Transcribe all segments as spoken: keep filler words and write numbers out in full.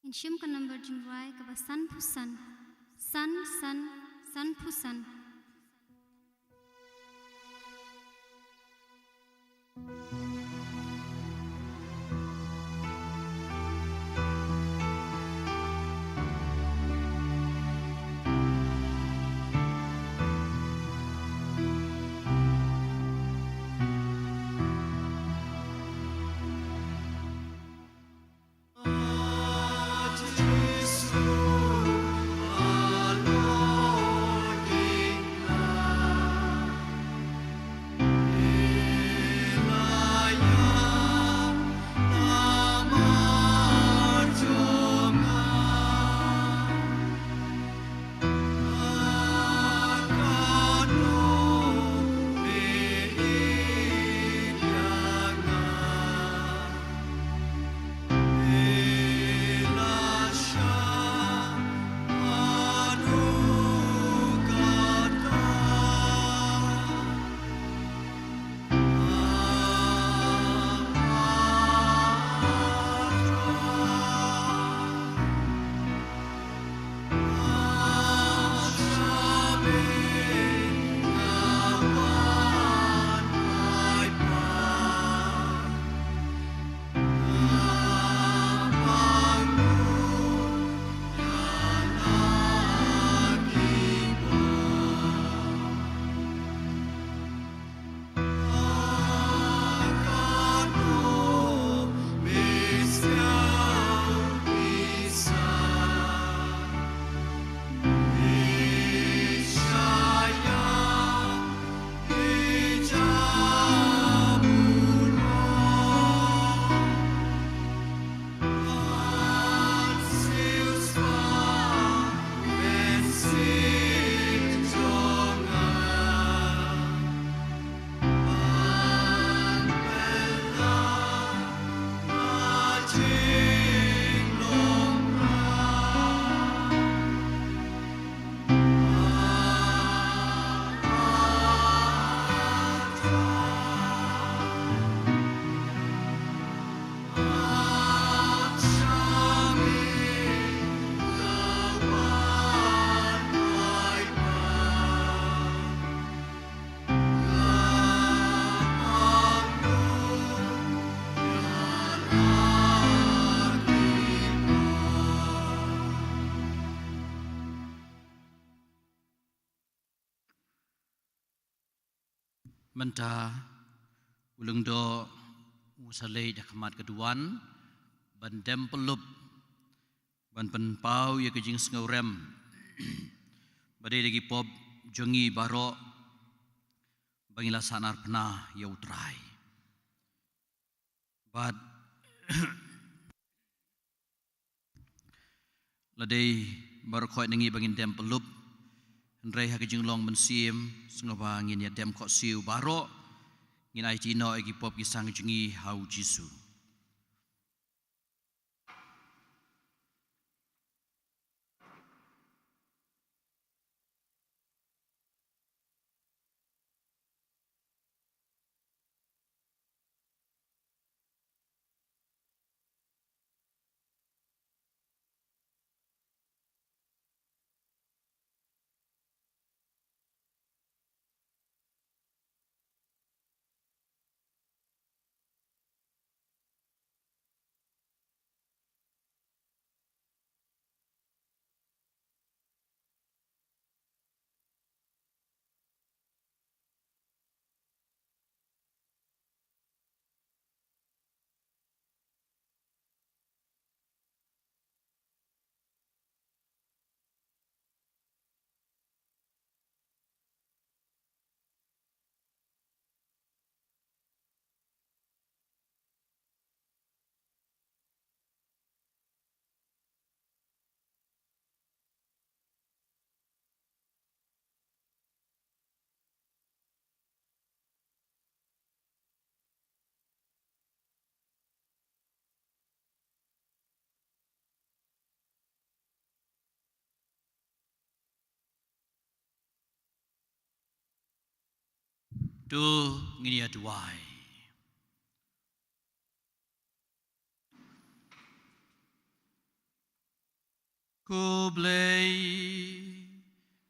Ngin shim ka number jingrwai kaba sanphew san, san san, sanphew san. Mynta u Lyngdoh u sa leit ha khmat ka duwan ban dem pyllup, ban pynpaw ïa ka jingsngewrem ba dei da ki pop jong ngi baroh, ba ngi la sahnarphna ïa U Trai. Bad la dei baroh khoit na ngi ba ngin dem pyllup, hynrei ha ka jinglong mynsiem sngewbha ngin ïa dem khohsiew baroh, ngin aiti noh ïa ki pop ki sang jong ngi ha U Jisu. To ngin ïa duwai. Khublei,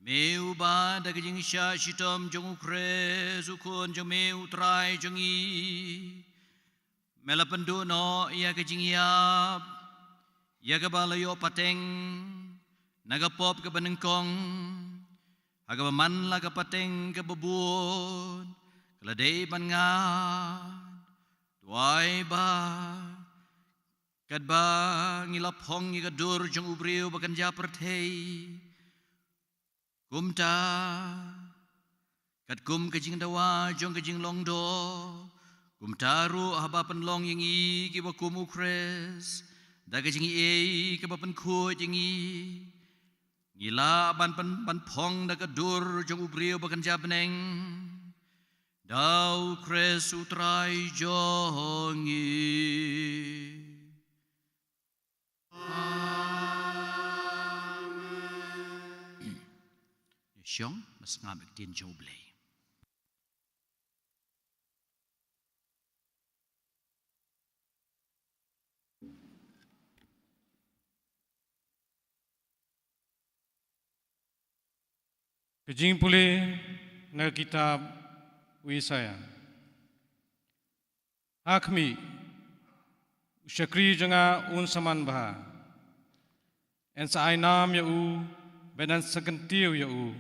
me uba da ka jingshah shitom jong U Khrist, U Khun jong me, U Trai jong ngi, me la pynduh noh ïa ka jingïap, ïa kaba la ïoh pateng na ka pop kaba nyngkong, ha kaba man la ka pateng kaba bud ka la dei ban ngat. To ai ba katba ngi la phong ïa ka dur jong u briew ba kynja pyrthei, kumta, katkum ka jingdawa jong ka jinglong doh, kumta ruh haba pynlong ïa ngi kiba kum U Khrist da ka jingaiei kaba pynkhuid ïa ngi, ngi lah ban pyn-, ban phong da ka dur jong u briew ba kynja bneng, da U Khrist U Trai jong ngi. Amen. Shong, ba sngap ïa ka ktien jong U Blei. Ka jingpule na ka kitab u Isaïah. Ha khmih, u shakri jong nga un sa man bha. Yn sa ai nam ïa u, bad yn sa kyntiew ïa u,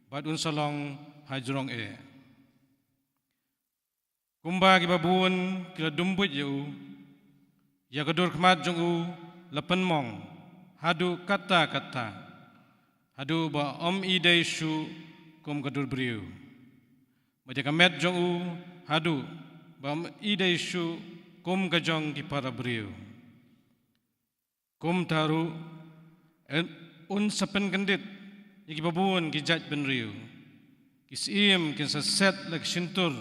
bad un sa long ha jrong eh. Kumba kiba bun ki la dum buit ïa u, ïa ka dur khmat jong u la pynmong haduh katta katta, haduh ba ym i dei shuh kum ka dur briew, bad ïa ka met jong u haduh ba ym i dei shuh kum ka jong ki para briew. Kumta ruh, yn, un sa pynkyndit ïa kiba bun ki jaitbynriew. Ki syiem kin sa set la ki shyntur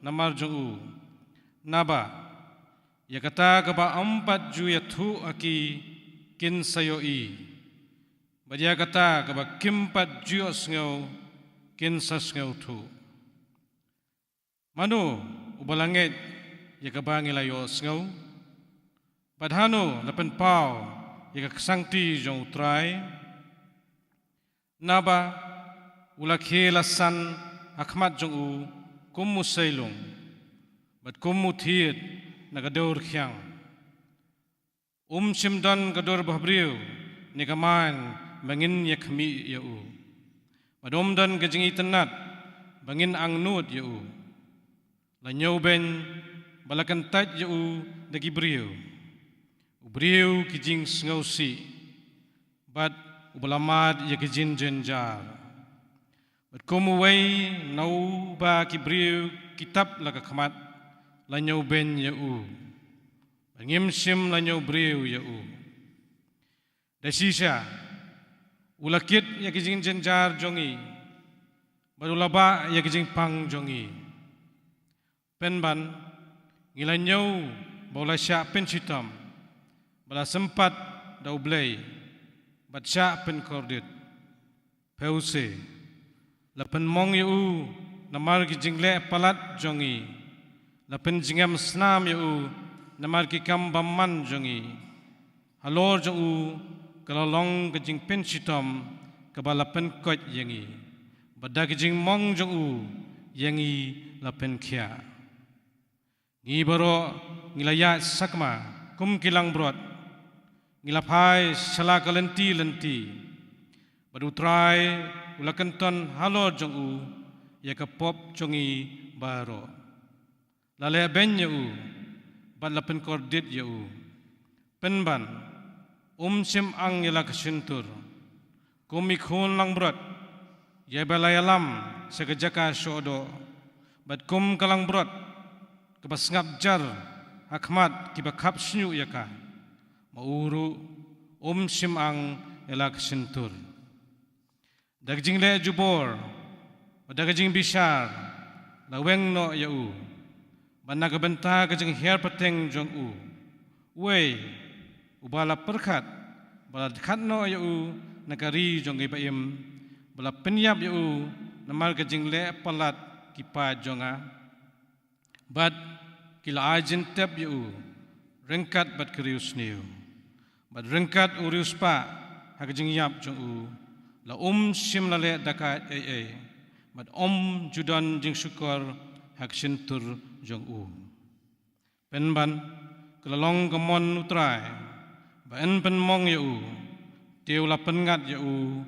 namar jong u. Naba ïa kata kaba ym pat ju ïathuh ha ki kin sa ïohi, bad ïa kata kaba kim pat ju ïohsngew kin sa sngewthuh. Mano uba la ngeit ïa kaba ngi la ïohsngew? Bad hano la pynpaw ïa ka ksangti jong U Trai? Naba u la khie la san ha khmat jong u kum u seilung, bad kum u thied na ka dew rkhiang. Um shym don ka dur bhabriew ne ka main ba ngin ïa khmih ïa u, bad um don ka jingitynnad ba ngin angnud ïa u. La ñiewbeiñ ba la kyntait ïa u da ki briew, u briew ki jingsngewsih, bad uba la mad ïa ki jingjynjar. Bad kum uwei na uba ki briew ki tap la ka khmat, la ñiewbeiñ ïa u, bad ngim shym la ñiewbriew ïa u. Da shisha u la kit ïa ki jingjynjar jong ngi, bad u la bah ïa ki jingpang jong ngi. Pynban ngi la ñiew ba u la shah pynshitom, ba la sympat da U Blei, bad shah pynkordit. Phi u se, la pynmong ïa u namar ki jingleh palat jong ngi, la pynjngem snam ïa u namar ki kam bymman jong ngi. Halor jong u ka la long ka jingpynshitom kaba la pynkoit ïa ngi, bad da ka jingmong jong u ïa ngi la pynkhiah. Ngi baroh ngi la ïaid sakma kum ki langbrot, ngi la phai sha la ka lynti lynti, bad U Trai u la kynton halor jong u ïa ka pop jong ngi baroh. La lehbeiñ ïa u, bad la pynkordit ïa u. Pynban um shym ang ïa la ka shyntur. Kum i khun langbrot ïa ba la ïalam sha ka jaka shoh doh, bad kum ka langbrot kaba sngap jar ha khmat kiba khap shñiuh ïa ka, ma u ruh um shym ang ïa la ka shyntur. Da ka jingleh jubor bad da ka jingbishar la weng noh ïa u, bad na ka bynta ka jinghiar pateng jong u, uei uba la pyrkhat ba la dkhat noh ïa u na ka ri jong ki ba im, ba la pynïap ïa u namar ka jingleh palat ki paid jong nga? Bad ki la ai jingtep ïa u ryngkat bad ka riewsniew, bad ryngkat u riewspah ha ka jingïap jong u, la um shym la leh dakait ei ei, bad ym ju don jingshukor ha ka shyntur jong u. Pynban, ka la long ka mon U Trai ba yn pynmong ïa u, te u la pynngat ïa u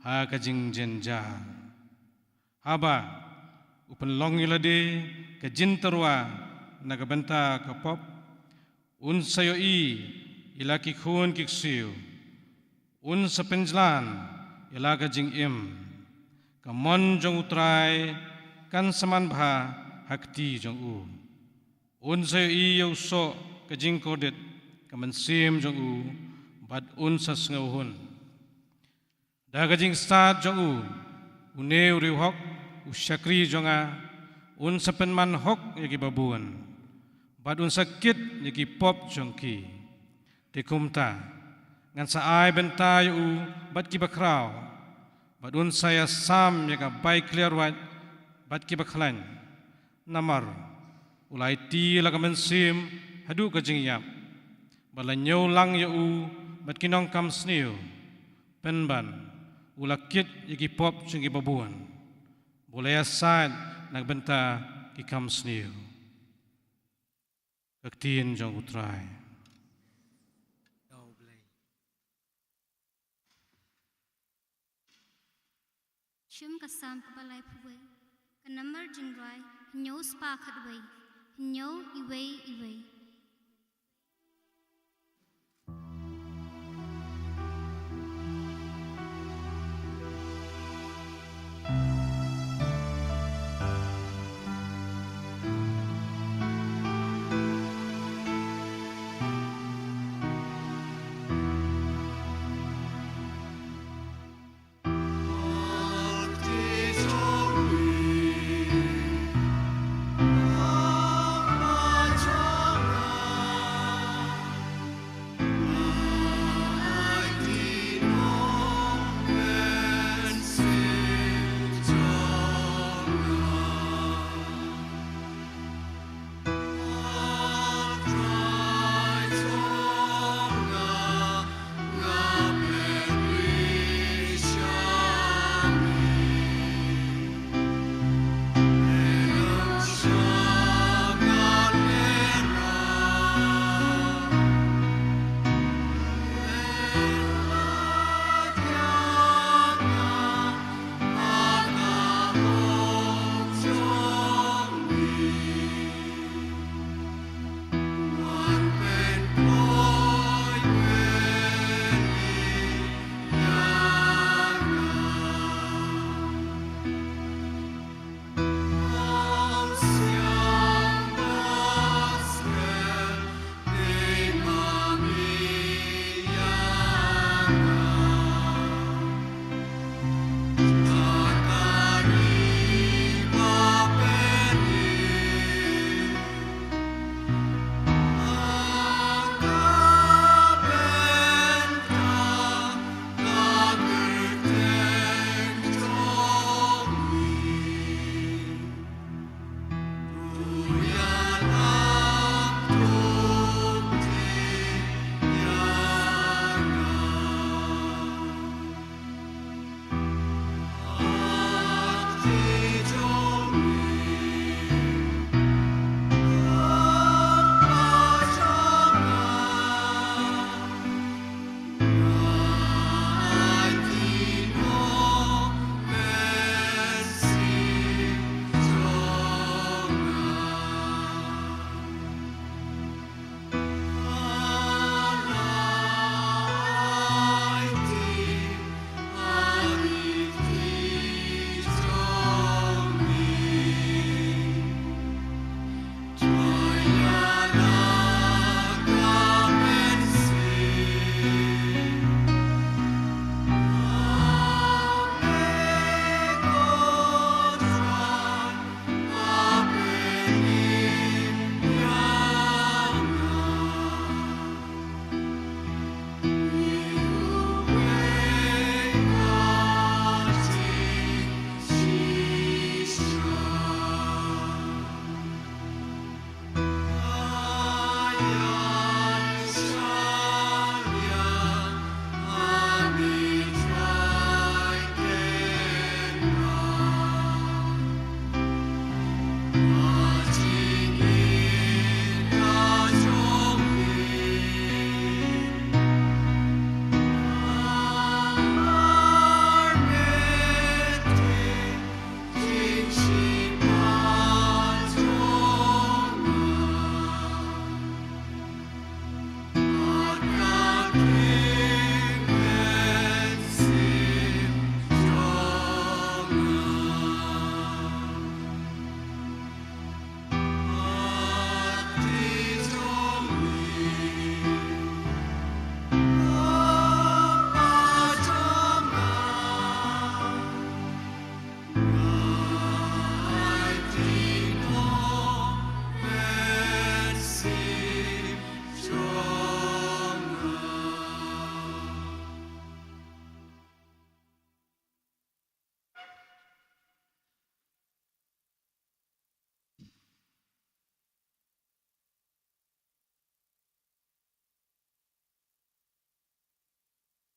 ha ka jingjynjar. Haba u pynlong ïa lade ka jingtyrwa na ka bynta ka pop, un sa ïohi ïa la ki khun ki ksiew, un sa pynjlan ïa la ka jingim. Ka mon jong U Trai kan sa man bha ha kti jong u. Un sa ïohi ïa u soh ka jingkordit ka mynsiem jong u, bad un sa sngewhun. Da ka jingstad jong u, une u riewhok, u shakri jong nga, un sa pynman hok ïa ki babun, bad un sa kit ïa ki pop jong ki. Te kumta, ngan sa ai bynta ïa u bad ki bakhraw, bad un sa ïasam ïa ka bai kliar wait bad ki bakhlaiñ. Namar u la aiti la ka mynsiem haduh ka jingïap, bad la ñiew lang ïa u bad ki nongkam sniew. Pynban, u la kit ïa ki pop jong ki babun, bad u la ïasaid na ka bynta ki kam sniew. Ka ktien jong U Trai. Shim ka Salm kaba laiphew wei, ka nambar jingrwai hynñiew spah khatwei, hynñiew iwei iwei.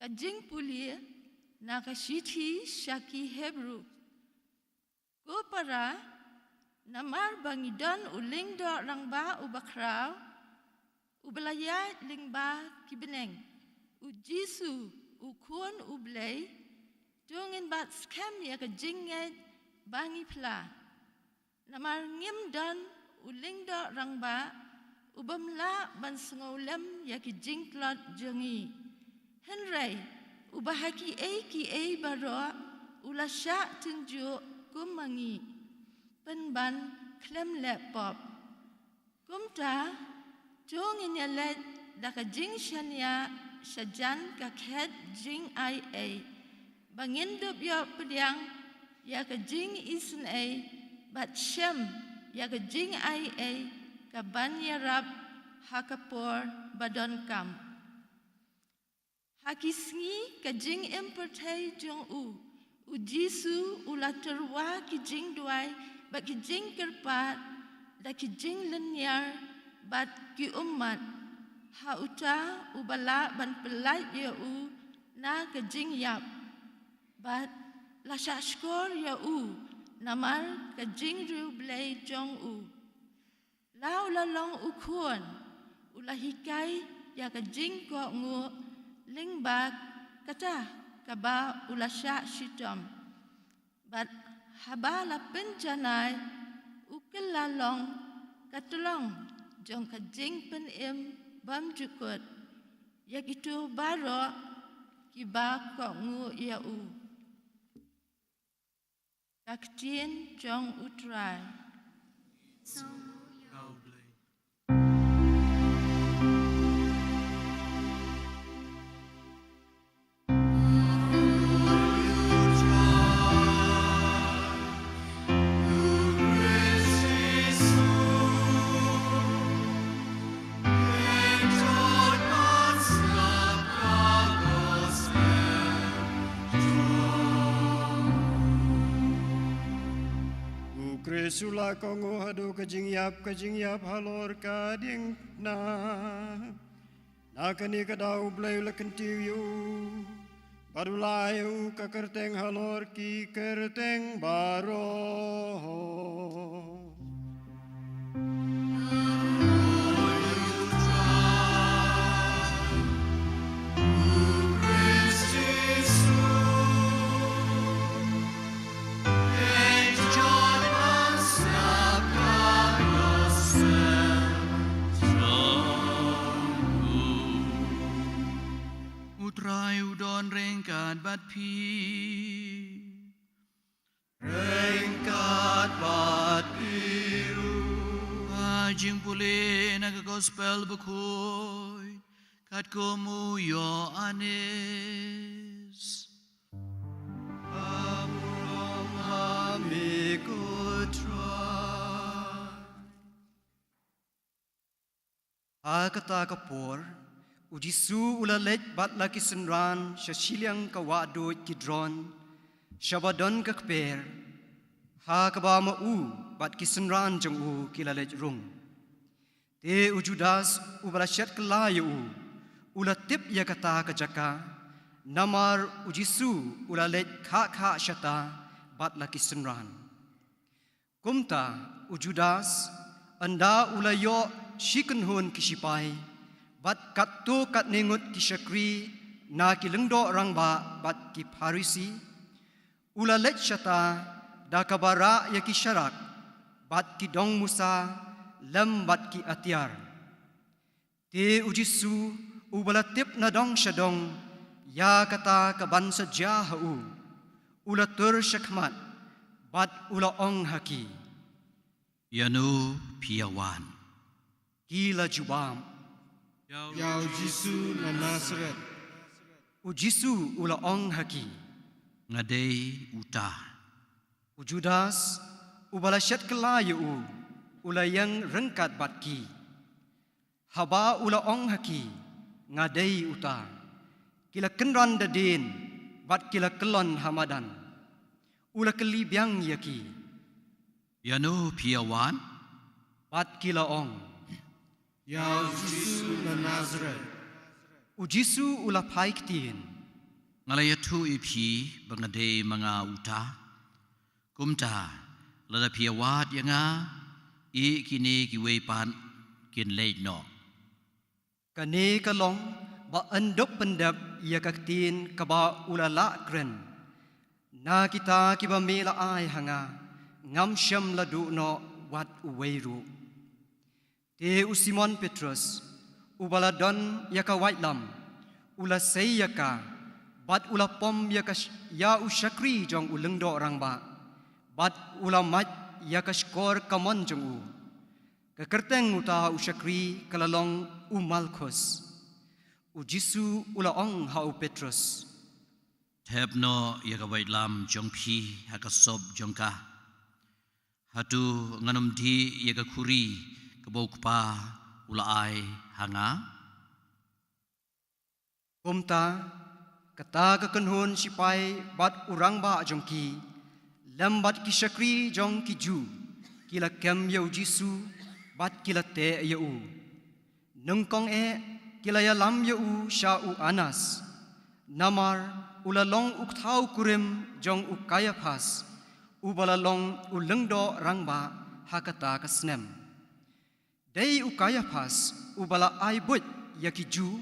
Ka jingpule na ka shithi sha ki Hebru. Ko para, namar ba ngi don u lyngdoh rangbah uba khraw, uba la ïaid lyngba ki bneng, u Jisu, u Khun u Blei, to ngin bat skhem ïa ka jingngeit ba ngi phla. Namar ngim don u lyngdoh rangbah ubym lah ban sngewlem ïa ki jingtlot jong ngi. Hynrei uba ha kiei kiei baroh u la shah tynjuh kum ma ngi, pynban khlem leh pop. Kumta, to ngin ïaleit da ka jingshaniah shajan ka khet jingaiei, ba ngin dup ïoh pdiang ïa ka jingisynei bad shem ïa ka jingaiei kaban ïarap ha ka por ba donkam. Ha ki sngi ka jingim pyrthei jong u, u Jisu u la tyrwa ki jingduwai bad ki jingkyrpad da ki jinglynñiar bad ki ummat ha uta uba lah ban pyllait ïa u na ka jingïap, bad la shahshkor ïa u namar ka jingriewblei jong u. La u la long u khun, u la hikai ïa ka jingkohnguh lyngba kata kaba u la shah shitom. Bad haba la pynjanai, u kylla long ka tyllong jong ka jingpynim bymjukut ïa kito baroh kiba kohnguh ïa u. Ka ktien jong U Trai. U Khrist u la kohnguh haduh ka jingïap, ka jingïap halor ka diengphna. Na kane ka daw U Blei u la kyntiew ïa u, bad u la ai ïa u ka kyrteng halor ki kyrteng baroh. U Trai u don ryngkat bad phi. Ryngkat bad phi ruh. Ka jingpule na ka Gospel Bakhuid katkum u Ïoannis. Ka burom ha me ko Trai. Ha kata ka por, u Jisu u la leit bad la ki synran sha shiliang ka wahduid Kidron, shaba don ka kper, ha kaba ma u bad ki synran jong u ki la leit rung. Te u Judas uba la shet kylla ïa u, u la tip ïa kata ka jaka, namar u Jisu u la leit khah khah shata bad la ki synran. Kumta u Judas, ynda u la ïoh shi kynhun ki shipai bad katto katne ngut ki shakri na ki lyngdoh rangbah bad ki Pharisi, u la leit shata da kaba rah ïa ki sharak bad ki dong musa lem bad ki atiar. Te u Jisu uba la tip na dong sha dong ïa kata kaban sa jia ha u, u la tur shakhmat bad u la ong ha ki, "Ïano phi ïa wan?" Ki la jubab, "Ïa u Jisu na Nasaret." U Jisu u la ong ha ki, "Nga dei uta." U Judas uba la shet kylla ïa u, u la ïeng ryngkat bad ki. Haba u la ong ha ki, "Nga dei uta," ki la kynran da dien bad ki la kyllon ha madan. U la kylli biang ïa ki, "Ïano phi ïa wan?" Bad ki la ong, "Ïa u Jisu na Nasaret." U Jisu u la phai ktien, Nga la ïathuh ïa phi ba nga dei ma nga uta. Kumta, lada phi ïawad ïa nga, ïa kine kiwei pat kin leit noh. Kane ka long ba yn dup pyndep ïa ka ktien kaba u la lah kren. Na kita kiba me la ai ha nga, ngam shym la duh noh wat uwei ruh. Te u Simon Petrus, uba la don ïa ka waitlam, u la sei ïa ka, bad u la pom ïa ka sh-, ïa u shakri jong u lyngdoh rangbah, bad u la mait ïa ka shkor kamon jong u. Ka kyrteng uta u shakri ka la long u Malkus. U Jisu u la ong ha u Petrus, thep noh ïa ka waitlam jong phi ha ka sop jong ka. Hato ngan ym dih ïa ka khuri kaba u Kpa u la ai ha nga? Kumta, kata ka kynhun shipai bad u rangbah jong ki, lem bad ki shakri jong ki Jiw, ki la kem ïa u Jisu, bad ki la teh ïa u. Nyngkong eh, ki la ïalam ïa u sha u Anas. Namar, u la long u kthaw kurim jong u Kaiaphas, uba la long u lyngdoh rangbah ha kata ka snem. Dei u Kaiaphas, uba la ai buit ïa ki Jiw,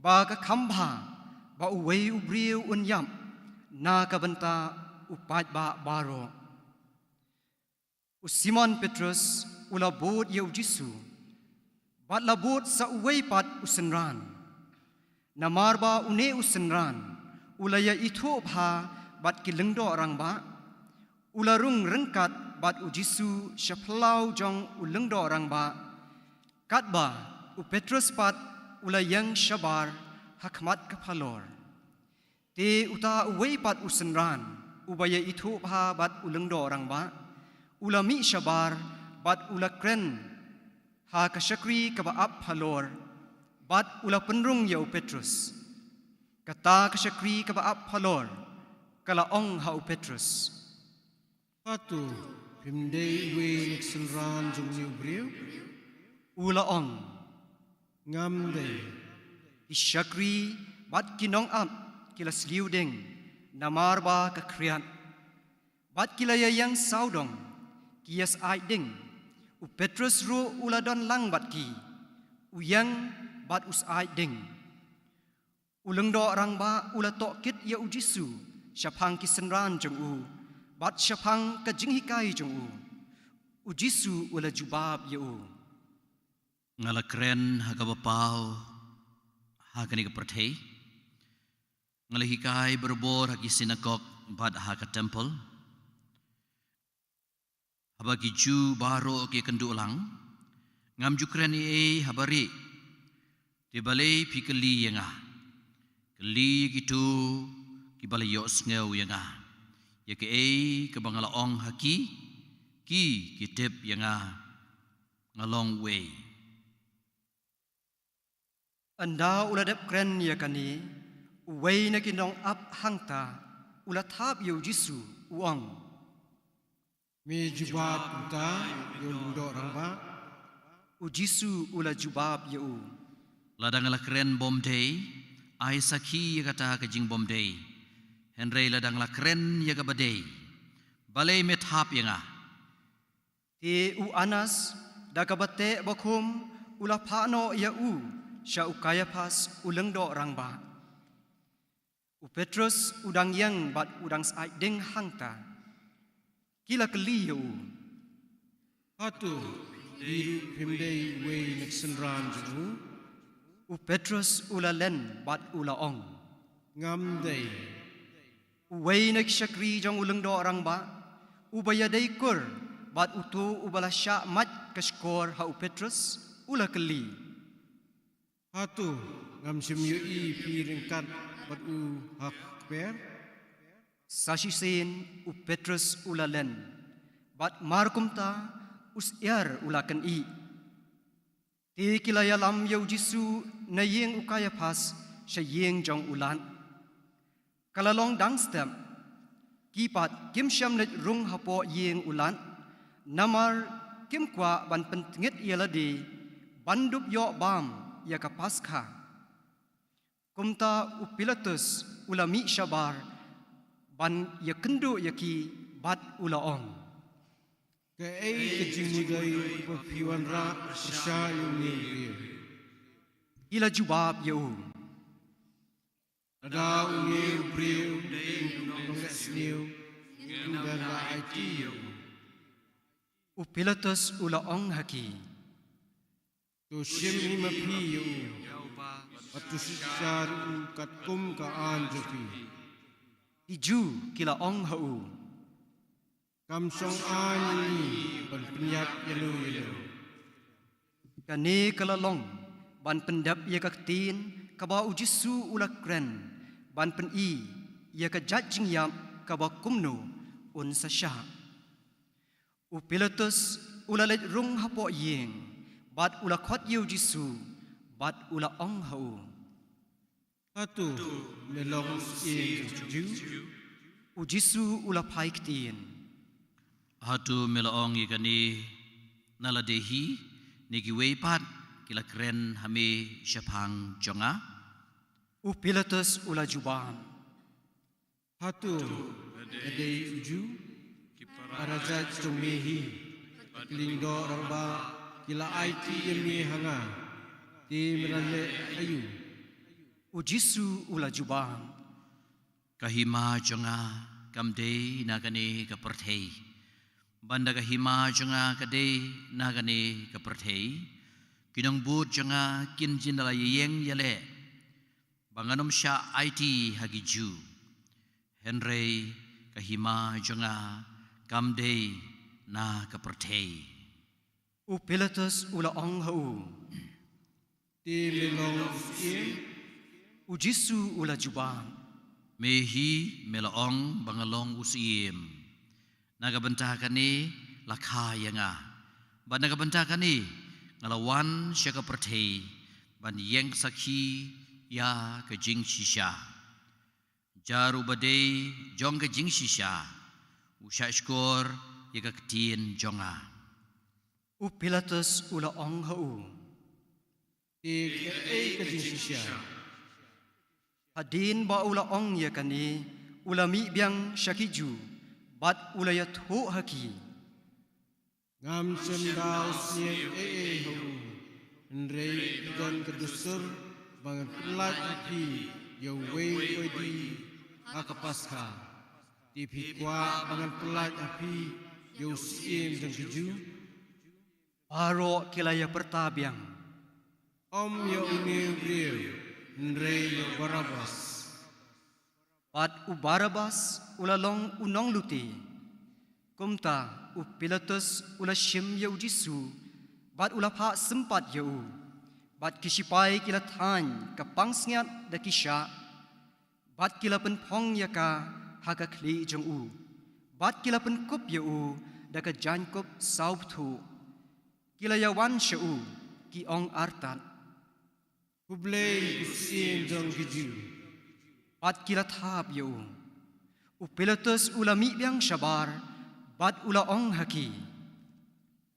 ba ka kham bha, ba uwei u briew un ïap, na ka bynta u paidbah baroh. U Simon Petrus, u la bud ïa u Jisu, bad la bud sa uwei pat u synran. Namar ba une u synran, u la ïa ithuh bha bad ki lyngdoh rangbah, u la rung ryngkat bad u Jisu sha phyllaw jong u lyngdoh rangbah, katba u Petrus pat u la ïeng shabar ha khmat ka phalor. Te uta uwei pat u synran, uba ïa ithuh bha bad u lyngdoh rangbah, u la mih shabar, bad u la kren ha ka shakri kaba ap phalor, bad u la pynrung ïa u Petrus. Kata ka shakri kaba ap phalor, ka la ong ha u Petrus, hato, phim dei uwei na ki synran jong une u briew? U la ong, ngam dei. Ki shakri bad ki nongap ki la sliu ding, namar ba ka khriat. Bad ki la ïa ïeng sawdong, ki ïa syaid ding. U Petrus ruh u la don lang bad ki. U ïeng bad u syaid ding. U lyngdoh rangbah u la tohkit ïa u Jisu shaphang ki synran jong u, bad shaphang ka jinghikai jong u. U Jisu u la jubab ïa u, nga la kren ha kaba paw ha kane ka pyrthei. Nga la hikai barabor ha ki sinagog bad ha ka templ. Haba ki Jiw baroh ki kynduh lang, ngam ju kren ei ei ha barieh. Te balei phi kylli ïa nga? Kylli ïa kito kiba la ïohsngew ïa nga. Ïa kaei kaba nga la ong ha ki, ki, ki tip ïa nga, nga long uei. Ynda u la dep kren ïa kane, uwei na ki nongap hangta, u la thap ïa u Jisu, u ong, me jubab kumta ïa u lyngdoh rangbah? U Jisu u la jubab ïa u, lada nga la kren bymdei, ai sakhi ïa kata ka jingbymdei. Hynrei lada nga la kren ïa kaba dei, balei me thap ïa nga? Te u Anas, da kaba teh bakhum, u la phah noh ïa u sha u Kaiaphas u lyngdoh rangbah. U Petrus u dang ïeng bad u dang syaid ding hangta. Ki la kylli ïa u, hato phi ruh phim dei uwei na ki synran jong u? U Petrus u la len bad u la ong, ngam dei. Uwei na ki shakri jong u lyngdoh rangbah, uba ïadei kur bad uto uba la shah mait ka shkor ha u Petrus, u la kylli, hato ngam shym ïohi phi ryngkat bad u ha kper? Sa shisien u Petrus u la len, bad mar kumta u syiar u la kynih. Te ki la ïalam ïa u Jisu na ïing u Kaiaphas sha ïing jong u Lad. Ka la long dang step, ki pat kim shym leit rung hapoh ïing u Lad, namar kim kwah ban pyntngit ïa lade ban dup ïoh bam ïa ka Paskha. Kumta u Pilatus u la mih shabar ban ïakynduh ïa ki bad u la ong, "Kaei ka jingmudui ba phi wanrah pyrshah ïa une u briew?" Ki la jubab ïa u, "Lada une u briew u dei u nongïasniew, ngim don la aiti ïa u." U Pilatus u la ong ha ki, "To shim hi ma phi ïa u, bad to shisha ruh u katkum ka aiñ jong phi." Ki Jiw ki la ong ha u, "Kam shong aiñ ïa ngi ban pynïap ïano ïano. Kane ka la long ban pyndep ïa ka ktien kaba u Jisu u la kren, ban pyni ïa ka jait jingïap kaba kumno un sa shah." U Pilatus u la leit rung hapoh ïing, bad u la khot ïa u Jisu, bad u la ong ha u, "Hato me long u syiem jong ki Jiw?" U Jisu u la phai ktien, "Hato me la ong ïa kane na lade hi, ne kiwei pat ki la kren ha me shaphang jong nga?" U Pilatus u la jubab, "Hato nga dei u Jiw? Ki para jait jong me hi bad ki lyngdoh rangbah ki la aiti ïa me ha nga, te me la leh aïu?" U Jisu u la jubab, "Ka hima jong nga kam dei na kane ka pyrthei, bad da ka hima jong nga ka dei na kane ka pyrthei, ki nongbud jong nga kin jin da la ïeng ïaleh ba ngan ym shah aiti ha ki Jiw. Hynrei ka hima jong nga kam dei na ka pyrthei." U Pilatus u la ong ha u, "Te me long u syiem?" U Jisu u la jubab, "Me hi me la ong ba nga long u syiem. Na ka bynta kane la kha ïa nga, bad na ka bynta kane nga la wan sha ka pyrthei ban ïeng sakhi ïa ka jingshisha. Jar uba dei jong ka jingshisha, u shah shkor ïa ka ktien jong nga." U Pilatus u la ong ha u, "Te kaei ka jingshisha?" Hadien ba u la ong ïa kane, u la mih biang sha ki Jiw, bad u la ïathuh ha ki, "Ngam shym da sngewthuh ei ei ha u, hynrei phi don ka dustur ba ngan pyllait ha phi ïa uwei u khynnah ha ka Paskha. Te phi kwah ba ngan pyllait ha phi ïa u syiem jong ki Jiw?" Baroh ki la ïapyrta biang, "Ym ïa une u briew, hynrei ïa u Barabbas." Bad u Barabbas u la long u nonglute. Kumta u Pilatus u la shim ïa u Jisu, bad u la phah sympat ïa u. Bad ki shipai ki la thaiñ ka pansngiat da ki shah, bad ki la pynphong ïa ka ha ka khlieh jong u, bad ki la pynkup ïa u da ka jaiñkup sawbthuh. Ki la ïawan sha u, ki ong artat, "Khublei, u syiem jong ki Jiw." Bad ki la thap ïa u. U Pilatus u la mih biang shabar, bad u la ong ha ki,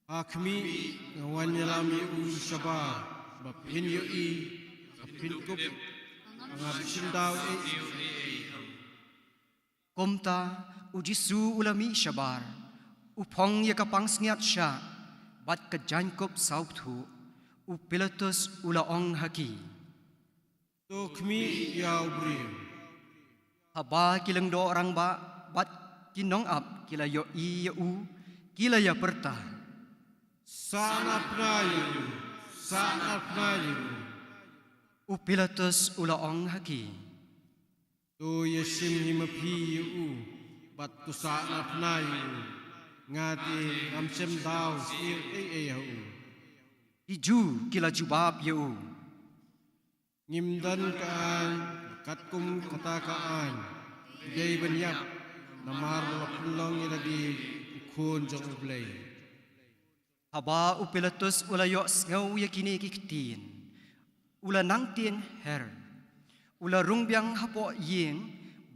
"Ha khmih, nga wan ïalam ïa u shabar, ba phin ïohi, ba phin kup, ba ngam shym da ïohi ei ei ha u." Kumta u Jisu u la mih shabar, u phong ïa ka pansngiat shah bad ka jaiñkup sawbthuh. U Pilatus u la ong ha ki, "To khmih ïa u briew." Haba ki lyngdoh rangbah bad ki nongap ki la ïohi ïa u, ki la ïapyrta, "Sah na phna ïa u, sah na phna ïa u." U Pilatus u la ong ha ki, "To ïashim hi ma phi ïa u, bad to sah na phna ïa u. Nga te ngam shym da sngewthuh ei ei ha u." Ki Jiw ki la jubab ïa u, "Ngim don ka aiñ katkum kata ka aiñ, phi dei ban ïap, namar ba la pynlong ïa lade u khun jong U Blei." Haba u Pilatus u la ïohsngew ïa kine ki ktien, u la nang tieng her, u la rung biang hapoh ïing,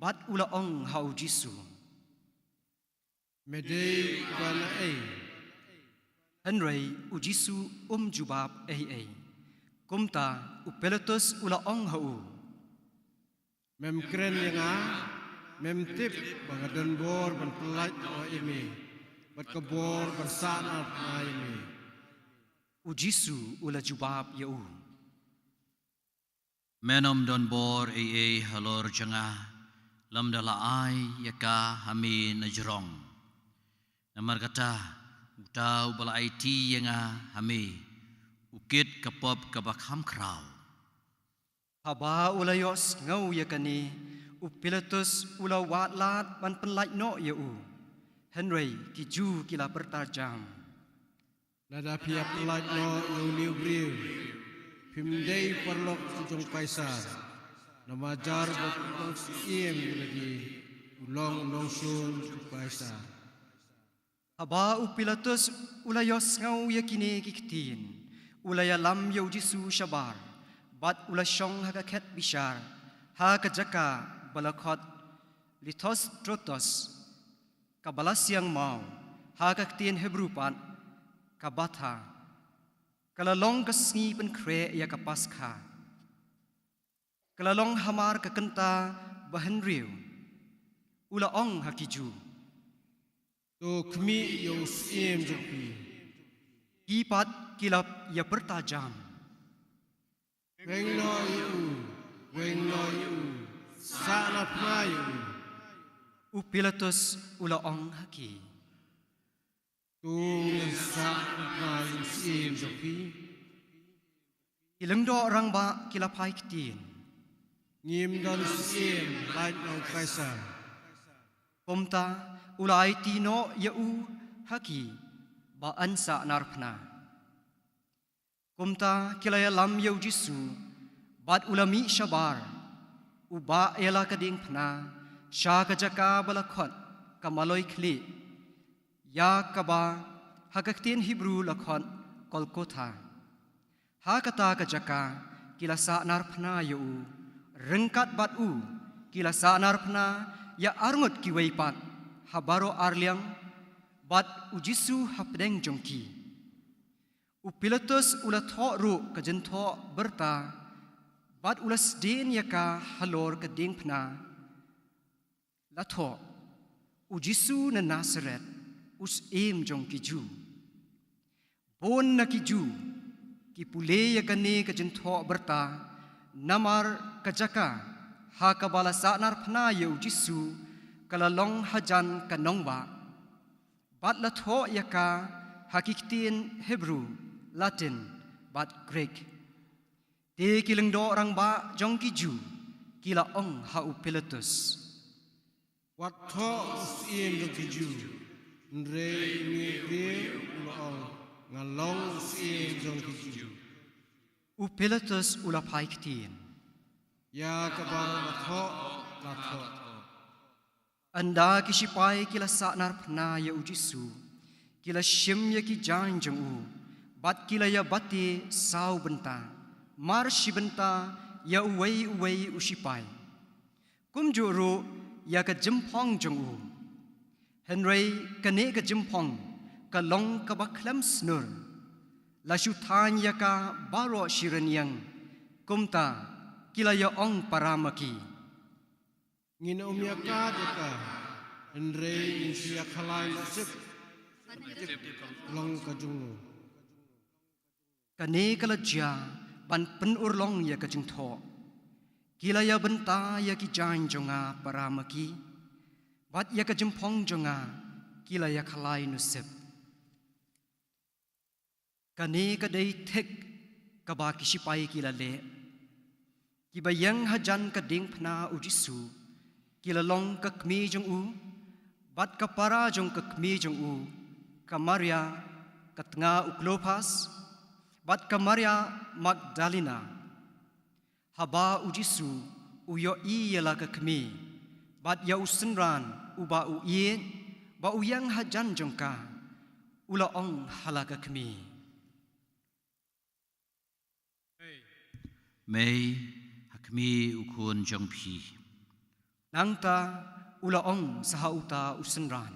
bad u la ong ha u Jisu, "Me dei uba naei?" Hynrei u Jisu um jubab ei ei. Kumta u Pilatus u la ong ha u, Mem kren ïa nga, mem tip ba nga don bor ban pyllait noh ïa me, bad ka bor ban sahnarphna ïa me. U Jisu u la jubab ïa u: Men ym don bor ei ei halor jong nga, lymda la ai ïa ka ha me na jrong. Namar kata, uta uba la aiti ïa nga ha me, u kit ka pop kaba kham khraw. Haba u la ïohsngew ïa kane, u Pilatus u la wad lad ban pyllait noh ïa u. Hynrei ki Jiw ki la pyrta jam: Lada phi ïa pyllait noh ïa une u briew, phim dei paralok jong u Kaisar. Namar jar ba u long syiem ïa lade, u long u nongshun jong u Kaisar. Haba u Pilatus u la ïohsngew ïa kine ki ktien, u la ïalam ïa u Jisu shabar, bad u la shong ha ka khet bishar, ha ka jaka ba la khot Lithostrotos, kaba la siang maw, ha ka ktien Hebru pat Gabbatha, ka la long ka sngi pynkhreh ïa ka Paskha. Ka la long hamar ka kynta ba hynriew. U la ong ha ki Jiw: To khmih ïa u syiem jong phi. Ki pat ki la ïa pyrta jam: Weng noh ïa u, weng noh ïa u, sahnarphna ïa u. U Pilatus u la ong ha ki: To ngin sahnarphna ïa u syiem jong phi. Ki lyngdoh rangbah ki la phai ktien: Ngim don syiem, lait na u Kaisar. Kumta u la aiti noh ïa u ha ki ba yn sahnarphna. Kumta ki la ïalam ïa u Jisu, bad u la mih shabar, u bah ïa la ka diengphna, sha ka jaka ba la khot ka Maloi Khlieh, ïa kaba ha ka ktien Hebru la khot Golgotha. Ha kata ka jaka ki la sahnarphna ïa u, ryngkat bad u ki la sahnarphna ïa arngut kiwei pat ha baroh arliang, bad u Jisu hapdeng jong ki. U Pilatus u la thoh ruh ka jingthoh byrta, bad u la sdien ïa ka halor ka diengphna, la thoh: U Jisu na Nasaret, u syiem jong ki Jiw. Bun na ki Jiw ki pule ïa kane ka jingthoh byrta, namar ka jaka ha kaba la sahnarphna ïa u Jisu ka la long hajan ka nongbah. Bad la thoh ïa ka ha ki ktien Hebru, Latin, bad Greek. Te ki lyngdoh rangbah jong ki Jiw ki la ong ha u Pilatus: Wat thoh u syiem jong ki Jiw. Hynrei une u briew u la ong: Nga long u syiem jong ki Jiw. U Pilatus u la phai ktien: Ïa kaba la thoh, la thoh. Ynda ki shipai ki la sahnarphna ïa u Jisu, ki la shim ïa ki jaiñ jong u, bad ki la ïa bati saw bynta, mar shi bynta ïa uwei uwei u shipai. Kumjuh ruh ïa ka jingphong jong u. Hynrei kane ka jingphong ka long kaba khlem snur. La shu thaiñ ïa ka baroh shi rynïeng. Kumta ki la ïa ong para ma ki: Ngin ym ïa kad ïa ka, hynrei ngin shu ïa khalai noh sip, long ka jong u. Kane ka la jia ban pynurlong ïa ka jingthoh. Ki la ïa bynta ïa ki jaiñ jong nga para ma ki, bad ïa ka jingphong jong nga ki la ïa khalai noh sip. Kane ka dei thik kaba ki shipai ki la leh. Kiba ïeng hajan ka diengphna u Jisu ki la long ka kmie jong u, bad ka para jong ka kmie jong u, ka Maria ka tnga u Klopas, bad ka Maria Magdalena. Haba u Jisu u ïohi ïa la ka kmie, bad ïa u synran uba u ïeit, ba u ïeng hajan jong ka, u la ong ha la ka kmie: Mei, ha khmih u khun jong phi. Nangta u la ong sa ha uta u synran: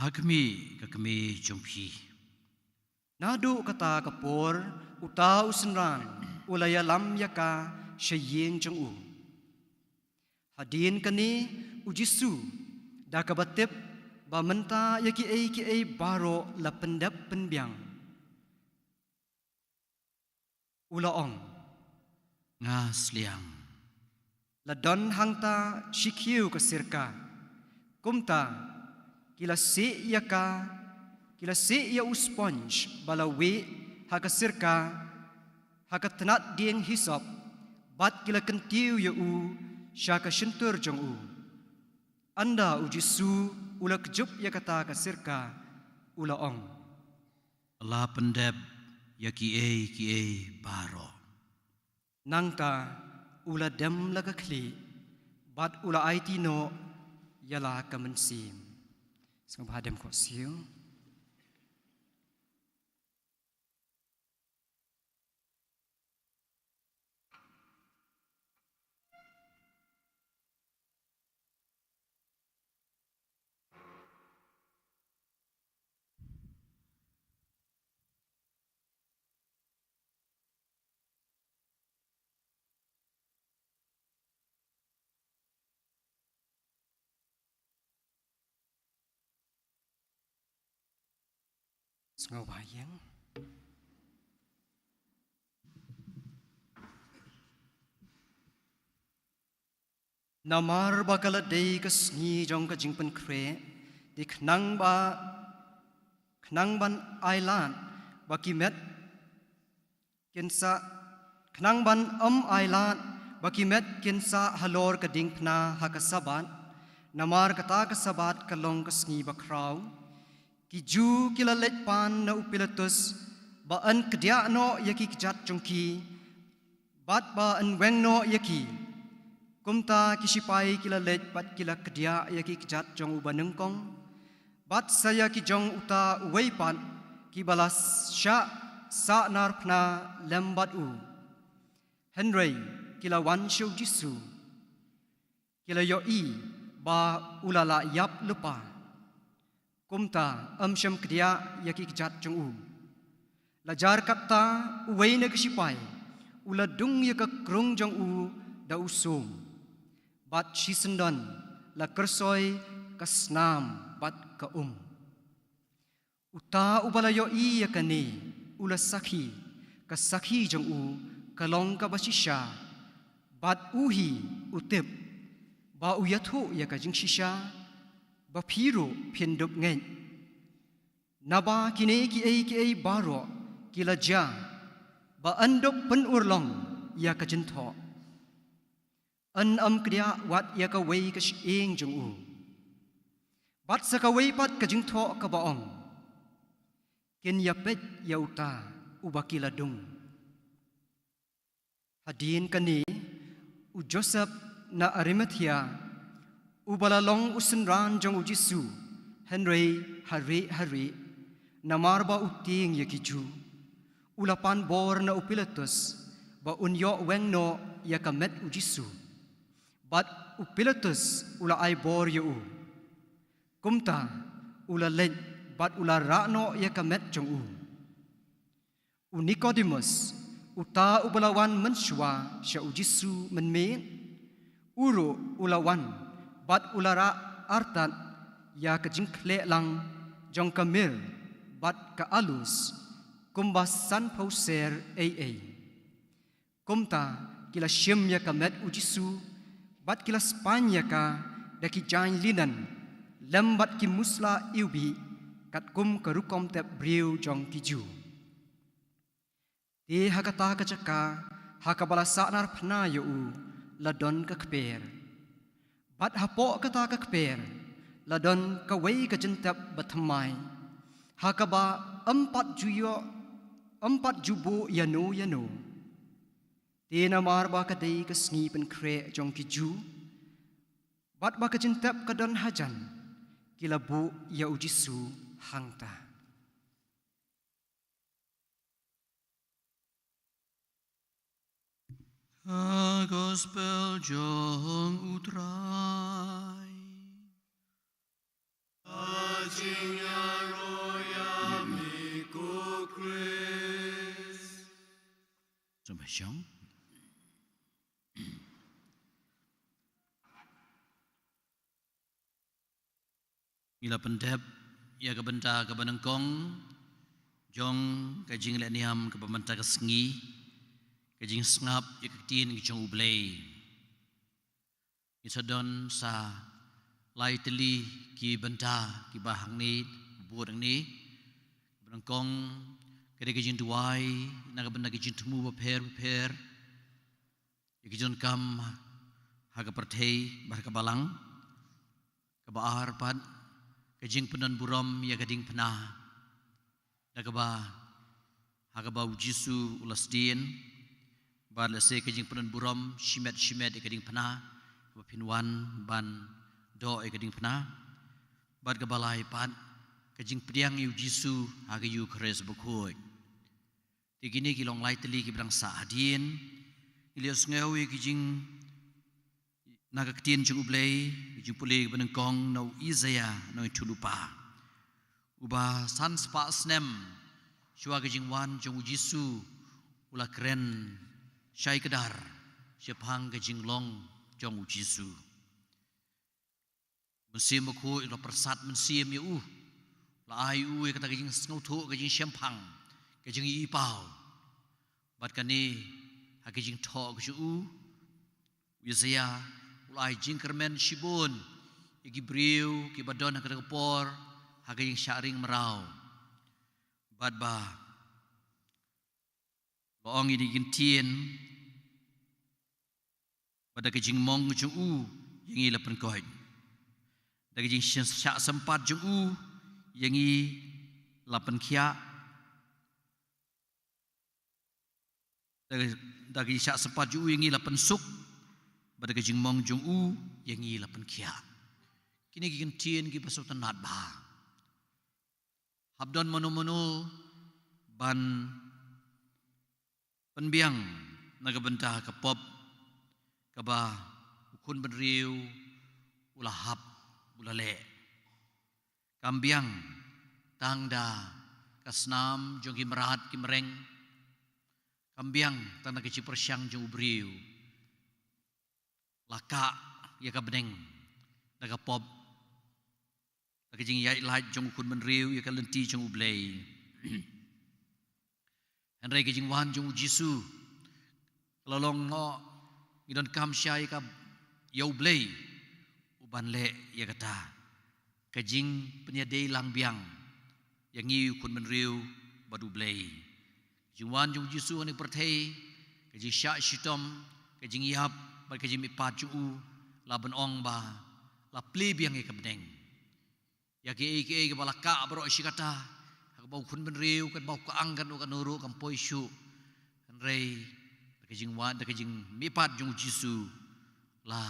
Ha khmih ka kmie jong phi. Naduh kata ka por, uta u synran u la ïalam ïa ka sha ïing jong u. Hadien kane u Jisu, da kaba tip ba mynta ïa kiei kiei baroh la pyndep pynbiang, u la ong, "Nga sliang." La don hangta shi khiew ka sirka. Kumta ki la sieh ïa ka, ki la sieh ïa u sponj ba la wieh ha ka sirka, ha ka tnat dieng hisop, bad ki la kyntiew ïa u sha ka shyntur jong u. Ynda u Jisu u la kjop ïa kata ka sirka, u la ong, "La pyndep ïa kiei kiei baroh." Nangta u la dem la ka khlieh, bad u la aiti noh ïa la ka mynsiem. Sngewbha dem khohsiew. Sngewbha ïeng. Namar ba ka la dei ka sngi jong ka jingpynkhreh, te khnang ba, khnang ban ailad ba ki met kin sah, khnang ban ym ailad ba ki met kin sah halor ka diengphna ha ka Sabbath, namar kata ka Sabbath ka long ka sngi bakhraw. Ki Jiw ki la leit pan na u Pilatus ba yn kdiah noh ïa ki kjat jong ki, bad ba yn weng noh ïa ki. Kumta ki shipai ki la leit bad ki la kdiah ïa ki kjat jong u banyngkong, bad sa ïa ki jong uta uwei pat, kiba la shah sahnarphna lem bad u. Hynrei ki la wan sha u Jisu, ki la ïohi ba u la lah ïap lypa. Kumta ym shym kdiah ïa ki kjat jong u. La jar katta, uwei na ki shipai u la dung ïa ka krung jong u da u sum, bad shisyndon la kyrsoi ka snam bad ka um. Uta uba la ïohi ïa kane u la sakhi, ka sakhi jong u ka long kaba shisha, bad u hi u tip ba u ïathuh ïa ka jingshisha ba phi ruh phin dup ngeit. Naba kine kiei kiei baroh ki la jia ba yn dup pynurlong ïa ka jingthoh. Yn ym kdiah wat ïa kawei ka shyieng jong u. Bad sa kawei pat ka jingthoh kaba ong, kin ïapeit ïa uta uba ki la dung. Hadien kane u Joseph na Arimathea, uba la long u synran jong u Jisu, hynrei harieh harieh, namar ba u tieng ïa ki Jiw, u la pan bor na u Pilatus ba un ïoh weng noh ïa ka met u Jisu. Bad u Pilatus u la ai bor ïa u. Kumta u la leit bad u la rah noh ïa ka met jong u. U Nikodemus, uta uba la wan mynshuwa sha u Jisu mynmiet, u ruh u la wan bad u la rah artat ïa ka jingkhleh lang jong ka mir bad ka alus, kumba sanphew ser ei ei. Kumta ki la shim ïa ka met u Jisu, bad ki la spaiñ ïa ka da ki jaiñ linen lem bad ki musla iwbih, katkum ka rukom tep briew jong ki Jiw. Te ha kata ka jaka ha kaba la sahnarphna ïa u la don ka kper. Bad hapoh kata ka kper la don kawei ka jingtep bathymmai, ha kaba ym pat ju ïoh, ym pat ju buh ïano ïano. Te namar ba ka dei ka sngi pynkhreh jong ki Jiw, bad ba ka jingtep ka don hajan, ki la buh ïa u Jisu hangta. Ka Gospel jong u Trai. Ka jingïaroh ïa me ko Khrist. Sngewbha shong. Ngi la pyndep ïa ka bynta kaba nyngkong jong ka jingleh niam kaba mynta ka sngi, ka jingsngap ïa ka ktien ka jong U Blei. Ngi sa don sa lai tylli ki bynta kiba hangne, bud hangne. Kaba nyngkong ka dei ka jingduwai na ka bynta ka jingthmu bapher bapher ïa ki jingdonkam ha ka pyrthei bad ha ka balang. Kaba ar pat ka jingpyndonburom ïa ka diengphna, da kaba ha kaba U Jisu u la sdien, bad lehse ka jingpyndonburom shimet shimet ïa ka diengphna, kaba phin wan ban doh ïa ka diengphna. Bad kaba lai pat ka jingpdiang ïa U Jisu ha ka Eukharist bakhuid. Te kine ki long lai tylli kiba dang sah hadien. Ngi la ïohsngew ïa ki jing na ka ktien jong U Blei, ka jingpule kaba nyngkong na u Isaïah nongïathuhlypa, uba san spah snem shuwa ka jingwan jong U Jisu u la kren shai kdar shaphang ka jinglong jong U Jisu. Mynsiem Bakhuid u la pyrsad mynsiem ïa u, u la ai u ïa kata ka jingsngewthuh, ka jingshemphang, ka jingïohipaw. Bad kane ha ka jingthoh ka jong u, u Isaïah u la ai jingkyrmen shibun ïa ki briew kiba don ha kata ka por ha ka jingshah ring mraw. Bad ba la ong ïa kine ki ktien, ba da ka jingmong jong u ïa ngi la pynkoit, da ka jingshah sympat jong u ïa ngi la pynkhiah, da, da ka jingshah sympat jong u ïa ngi la pynsuk, ba da ka jingmong jong u ïa ngi la pynkhiah. Kine ki ktien kiba sngewtynnat bha. Hap don mano mano ban pynbiang na ka bynta ka pop kaba u khun bynriew u la hap, u la leh. Kam biang tang da ka snam jong ki mrad ki mreng, kam biang tang da ka jingpyrshang jong u briew. La kah ïa ka bneng da ka pop, da ka jingïaid lait jong u khun bynriew ïa ka lynti jong U Blei. Hynrei ka jingwan jong U Jisu ka la long, ngi donkam shisha ïa ka, ïa U Blei u ban leh ïa kata ka jingpynïadei lang biang ïa ngi u khun bynriew bad U Blei. Ka jingwan jong U Jisu ha kane ka pyrthei, ka jingshah shitom, ka jingïap bad ka jingmihpat jong u, la ban ong ba la plie biang ïa ka bneng. Ïa kiei kiei kiba la kah baroh shi katta ha kaba u khun bynriew, katba u kah ang katno katno ruh kam poi shuh. Hynrei da ka jingwan, da ka jingmihpat jong U Jisu, la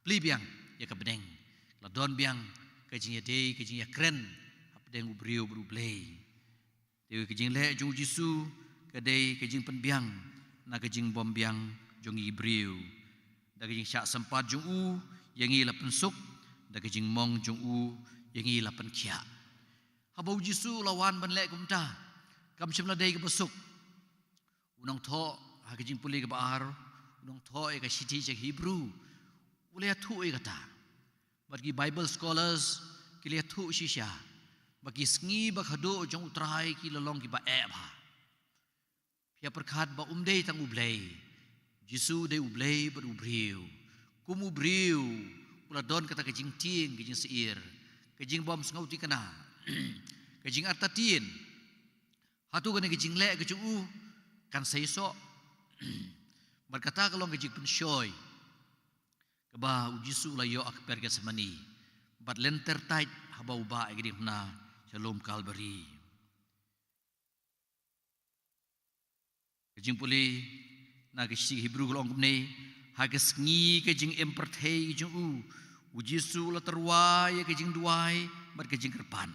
plie biang ïa ka bneng, la don biang ka jingïadei, ka jingïakren hapdeng u briew bad U Blei. Te ka jingleh jong U Jisu ka dei ka jingpynbiang na ka jingbymbiang jong ngi ki briew. Da ka jingshah sympat jong u ïa ngi la pynsuk, da ka jingmong jong u ïa ngi la pynkhiah. Haba U Jisu u la wan ban leh kumta, kam shym la dei kaba suk. U nongthoh ha ka jingpule kaba ar, u nongthoh ïa ka shithi sha ki Hebru, u la ïathuh ïa kata. Bad ki Bible scholars ki la ïathuh shisha ba ki sngi ba khadduh jong U Trai ki la long kiba eh bha. Phi ïa pyrkhat ba um dei tang U Blei. Jisu dei U Blei bad u briew. Kum u briew u la don kata ka jingtieng, ka jingsheptieng, ka jingbymsngewthikna, ka jingartatien. Hato kane ka jingleh ka jong u kan seisoh? Bad kata ka long ka jingpynshoi kaba U Jisu u la ïoh ha kper Gethsemane bad lynter tait haba u bah ïa ka diengphna sha lum Kalbari. Ka jingpule na ka shithi Hebru ka la ong kumne, ha ka sngi ka jingim pyrthei jong u, U Jisu u la tyrwa ïa ka jingduwai bad ka jingkyrpad,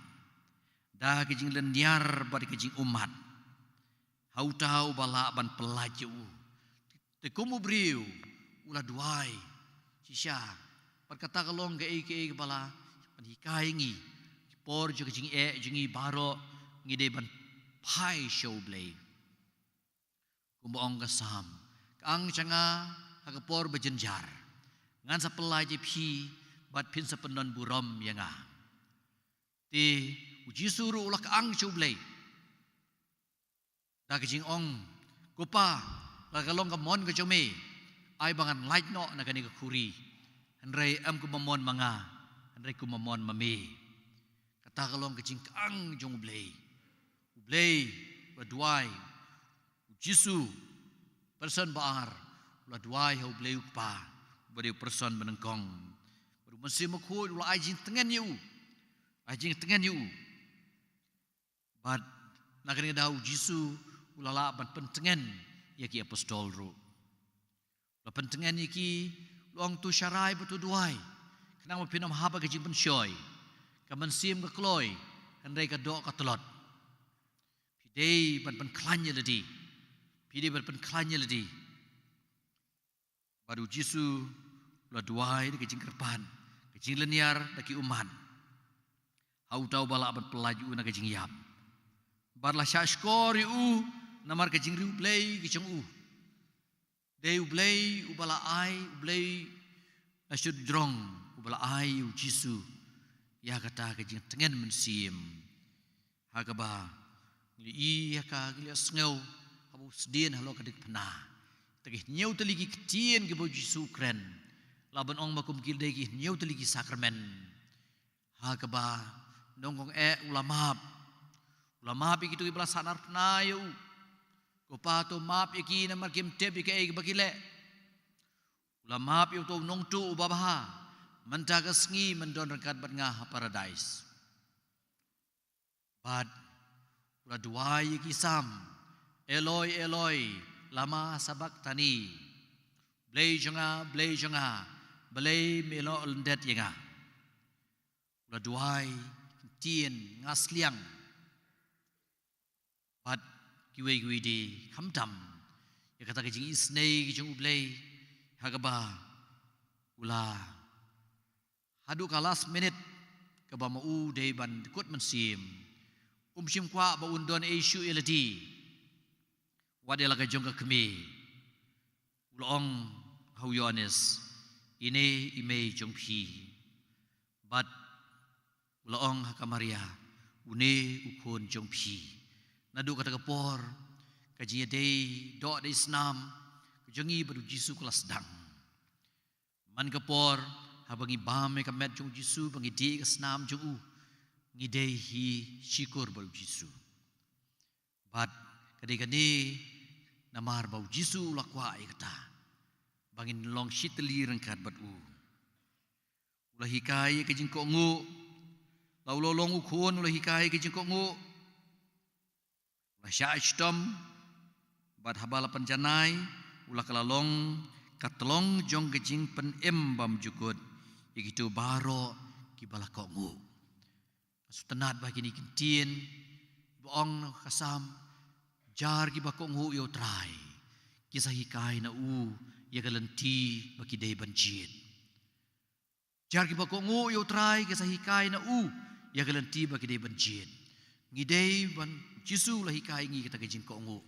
da ka jinglynñiar bad ka jingummat ha uta uba lah ban pyllait ïa u. Te kum u briew u la duwai shisha. Bad kata ka long kaei kaei kaba la pynhikai ïa ngi. Ki por jong ka jingeh jong ngi baroh ngi dei ban phai sha U Blei. Kumba ong ka Salm, ka ang jong nga ha ka por ba jynjar, ngan sa pyllait ïa phi bad phin sa pyndonburom ïa nga. Te u Jisu ruh u la kyang sha U Blei da ka jingong, "Ko Pa, la ka long ka mon ka jong me, ai ba ngan lait noh na kane ka khuri, hynrei ym kum ba mon ma nga, hynrei kum ba mon ma me." Kata ka long ka jingkyang jong U Blei. U Blei u la duwai, u Jisu, person ba ar, u la duwai ha U Blei U Kpa, uba dei u person banyngkong. Bad u Mynsiem Bakhuid u la ai jingtngen ïa u, ai jingtngen ïa u. Bad na kane ka daw u Jisu u la lah ban pyntngen ïa ki apostol ruh. U la pyntngen ïa ki, u la ong, "To sharai bad to duwai, khnang ba phin ym hap ha ka jingpynshoi. Ka mynsiem ka kloi, hynrei ka doh ka tlot. Phi dei ban pynkhlaiñ ïa lade. Phi dei ban pynkhlaiñ ïa lade." Bad u Jisu u la duwai da ka jingkyrpad, ka jinglynñiar da ki ummat, ha uta uba lah ban pyllait ïa u na ka jingïap. Bad la shah shkor ïa u namar ka jingriewblei ka jong u. Dei U Blei uba la ai, U Blei na shu jrong uba la ai ïa u Jisu ïa kata ka jingtngen mynsiem. Ha kaba ngi ïohi ïa ka, ngi la sngew haba u sdien halor ka diengphna. Te ki hynñiew tylli ki ktien kiba u Jisu u kren, lah ban ong ba kum ki dei ki hynñiew tylli ki sakramen. Ha kaba nyngkong eh u la map. U la map ïa kito kiba la sahnarphna ïa u. "Ko Pa, to map ïa ki namar kim tip ïa kaei kaba ki leh." U la map ïa uto u nongtuh uba bha. "Mynta ka sngi men don ryngkat bad nga ha Paradais." Bad u la duwai ïa ki Salm, "Eloi, Eloi, lama sabakhtani?" "Blei jong nga, Blei jong nga, balei me ïehnoh lyndet ïa nga?" U la duwai ki ktien, "Nga sliang." Bad kiwei kiwei de, khamtam ïa kata ka jingisynei ka jong U Blei, ha kaba u la haduh ka last minute kaba ma u dei ban kut mynsiem. Um shym kwah ba un don ei shuh ïa lade wat ïa la ka jong ka kmie. U la ong ha u Ïoannis, "Ine i mei jong phi." Bad u la ong ha ka Maria, "Une u khun jong phi." Naduh kata ka por ka jingïadei doh dei snam ka jong ngi bad u Jisu ka la sdang. Man ka por haba ngi bam ïa ka met jong u Jisu, ba ngi dih ïa ka snam jong u, ngi dei hi shikor bad u Jisu. Bad ka dei kane namar ba u Jisu u la kwah ïa kata, ba ngin long shitylli ryngkat bad u. U la hikai ïa ka jingkohnguh. La u la long u khun u la hikai ïa ka jingkohnguh. U la shah shitom, bad haba la pynjanai, u la kylla long ka tlong jong ka jingpynim bymjukut ïa kito baroh kiba la kohnguh. Nga sngewtynnat ba kine ki ktien ba ong na ka Salm, jar kiba kohnguh ïa u Trai ki sa hikai na u ïa ka lynti ba ki dei ban jied. Jar kiba kohnguh ïa u Trai ki sa hikai na u ïa ka lynti ba ki dei ban jied. Ngi dei ban, Jisu la hikai ngi kata ka jingkohnguh,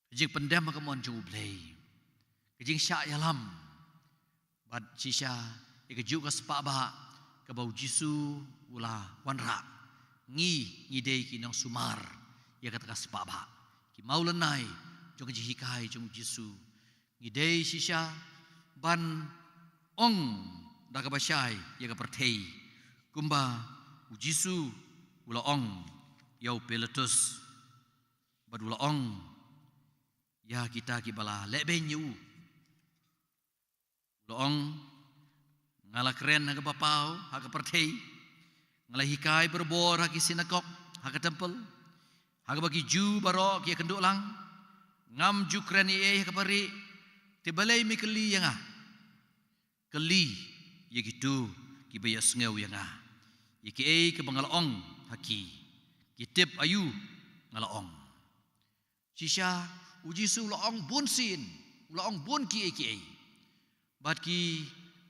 ka jingpyndem ha ka mon jong U Blei, ka jingshah ïalam. Bad shisha ïa kajuh ka spah bah kaba u Jisu u la wanrah, ngi, ngi dei ki nongsumar ïa kata ka spah bah, ki mawlynnai jong ka jinghikai jong u Jisu. Ngi dei shisha ban ong da kaba shai ïa ka pyrthei, kumba u Jisu u la ong ïa u Pilatus, bad u la ong ïa kita kiba la lehbeiñ ïa u. U la ong, "Nga la kren ha kaba paw ha ka pyrthei, nga la hikai barabor ha ki sinagog, ha ka templ, ha kaba ki Jiw baroh ki ïakynduh lang. Ngam ju kren ei ei ha kaba rieh, te balei me kylli ïa nga? Kylli ïa kito kiba ïohsngew ïa nga. Ïa kiei kaba nga la ong ha ki, ki tip aïu nga la ong." Shisha u Jisu u la ong bun sien, u la ong bun kiei kiei. Bad ki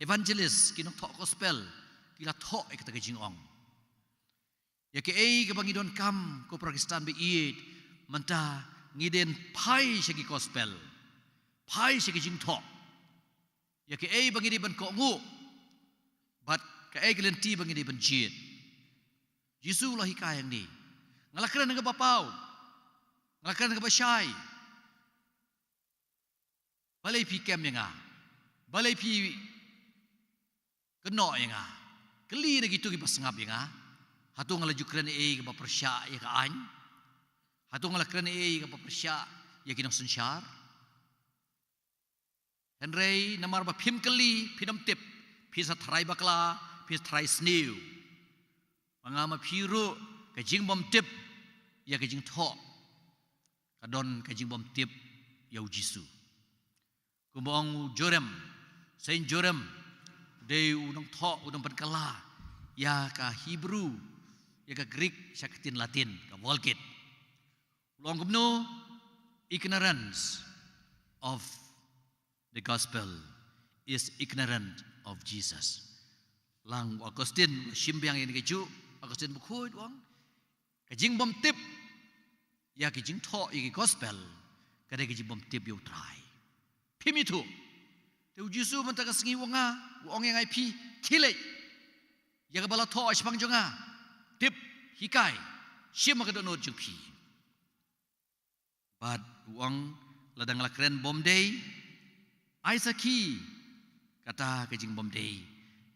evangelist, ki nongthoh gospel, ki la thoh ïa kata ka jingong. Ïa kiei kaba ngi donkam ko para Khristan ba ïeit, mynta ngi dei ban phai sha ki gospel, phai sha ki jingthoh. Ïa kiei ba ngi dei ban kohnguh, bad kaei ka lynti ba ngi dei ban jied. Jisu u la hikai hangne. Nga la kren kaba paw. Nga la kren kaba shai. Balei phi kem ïa nga? Balei phi kynnoh ïa nga? Kylli na kito kiba sngap ïa nga. Hato nga la ju kren ei kaba pyrshah ïa ka aiñ? Hato nga la kren ei kaba pyrshah ïa ki nongsynshar? Hynrei namar ba phim kylli, phin ym tip, phi sa tharai bakla, phi sa tharai sniew. Ba nga ma phi ruh, ka jingbymtip ïa ka jingthoh, ka don ka jingbymtip ïa u Jisu. Kumba ong u Jerome, Saint Jerome, u dei u nongthoh, u nongpynkylla ïa ka Hebrew, ïa ka Greek sha ka ktien Latin, ka Vulgate. U la ong kumno? Ignorance of the gospel is ignorant of Jesus. Lang u Augustine, u la shim biang ïa kane kajuh, Augustine Bakhuid u ong, ka jingbymtip ïa ka jingthoh ïa ka gospel, ka dei ka jingbymtip ïa u Trai. Phim ithuh. Te u Jisu mynta ka sngi u ong ïa nga, u ong ïa nga ïa phi, khie leit ïa kaba la thoh shaphang jong nga. Tip, hikai, shim ha ka dohnud jong phi. Bad u ong, lada nga la kren bymdei, ai sakhi kata ka jingbymdei.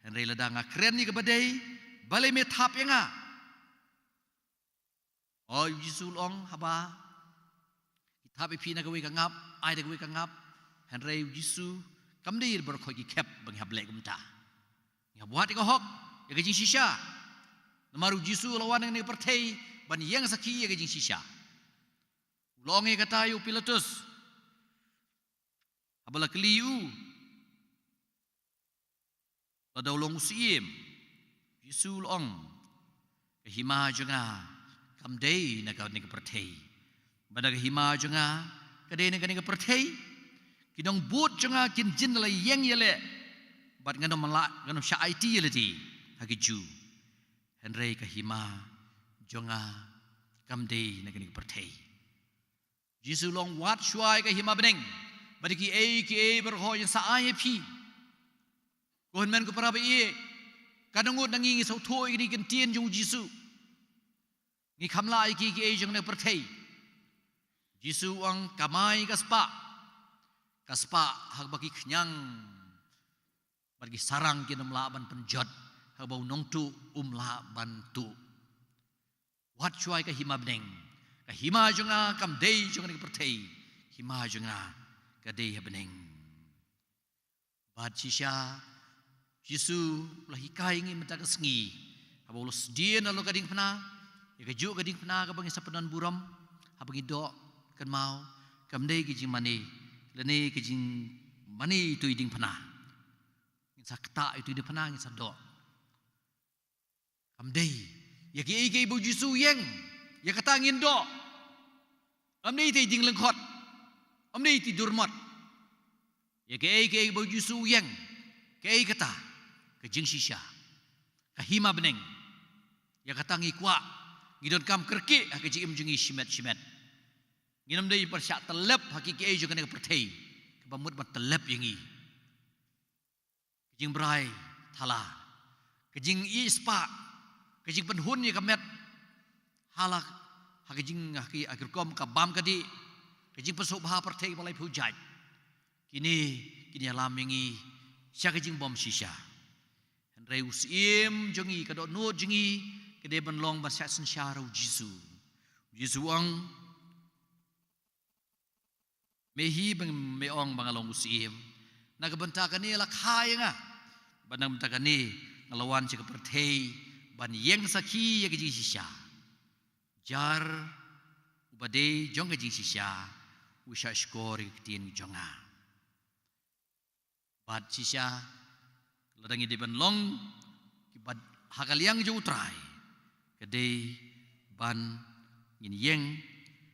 Hynrei lada nga kren ïa kaba dei, balei me thap ïa nga? O, u Jisu u la ong, haba ki thap ïa phi na kawei ka ngap, ai da kawei ka ngap. Hynrei u Jisu kam dei baroh khoit ki khep ba ngi hap leh kumta. Ngi hap wad ïa ka hok, ïa ka jingshisha. Namar u Jisu u la wan ha kane ka pyrthei ban ïeng sakhi ïa ka jingshisha. U la ong ïa kata ïa u Pilatus, haba la kylli ïa u, lada u long u Syiem. Jisu u la ong, ka hima jong nga kam dei na kane ka pyrthei. Bad ka hima jong nga ka dei na kane ka pyrthei. Ki nongbud jong nga kin jin la ïeng ïaleh, bad ngan ym lah, ngan ym shah aiti ïalade ha ki Jiw. Hynrei ka hima jong nga kam dei na kane ka pyrthei. Jisu u la ong, wad shuwa ïa ka hima bneng. Bad kiei kiei baroh ngan sa ai ïa phi. Ko hynmen ko para ba ïeit, katno ngut na ngi ngi sngewthuh ïa kine ki ktien jong u Jisu? Ngi kham lah ïa kiei kiei jong kane ka pyrthei. Jisu u ong, kamai ka spah. Ka spah ha kaba ki khñiang bad ki sarang kin ym lah ban pynjot, ha kaba u nongtuh um lah ban tuh. Wad shuwa ïa ka hima bneng. Ka hima jong nga kam dei jong kane ka pyrthei. Hima jong nga ka dei ha bneng. Bad shisha, Jisu u la hikai ïa ngi mynta ka sngi, haba u la sdien halor ka diengphna, ïa kajuh ka diengphna kaba ngi sa pyndonburom, haba ngi doh, kynmaw, kam dei ka jingmane, lane ka jingmane ïa itu i diengphna. Ngin sa ktah ïa itu i diengphna, ngin sa doh. Kam dei. Ïa kiei kiei ba u Jisu u ïeng, ïa kata ngin doh. Kam dei ïa i dienglyngkhot. Kam dei ïa i durmot. Ïa kiei kiei ba u Jisu u ïeng, kaei kata? Ka jingshisha. Ka hima bneng. Ïa kata ngi kwah, ngi donkam kyrkieh ha ka jingim jong ngi shimet shimet. Ngin ym dei ban shah tyllep ha kiei kiei jong kane ka pyrthei kaba mut ban tyllep ïa ngi. Ka jingbrai thala, ka jingïeit spah, ka jingpynhun ïa ka met, ha la, ha ka jing, ha ki, ha ki rukom ka bam ka dih, ka jingpynshong bha pyrthei ba laiphew jait. Kine kin ïalam ïa ngi sha ka jingbymshisha. Hynrei u Syiem jong ngi, ka dohnud jong ngi ka dei ban long ban shah synshar ha u Jisu. U Jisu u ong, me hi ba me ong ba nga long u Syiem. Na ka bynta kane la kha ïa nga. Bad na ka bynta kane nga la wan sha ka pyrthei ban ïeng sakhi ïa ka jingshisha. Jar uba dei jong ka jingshisha u shah shkor ïa ka ktien jong nga. Bad shisha, lada ngi dei ban long kiba ha ka liang jong u Trai, ka dei ban ngin ïeng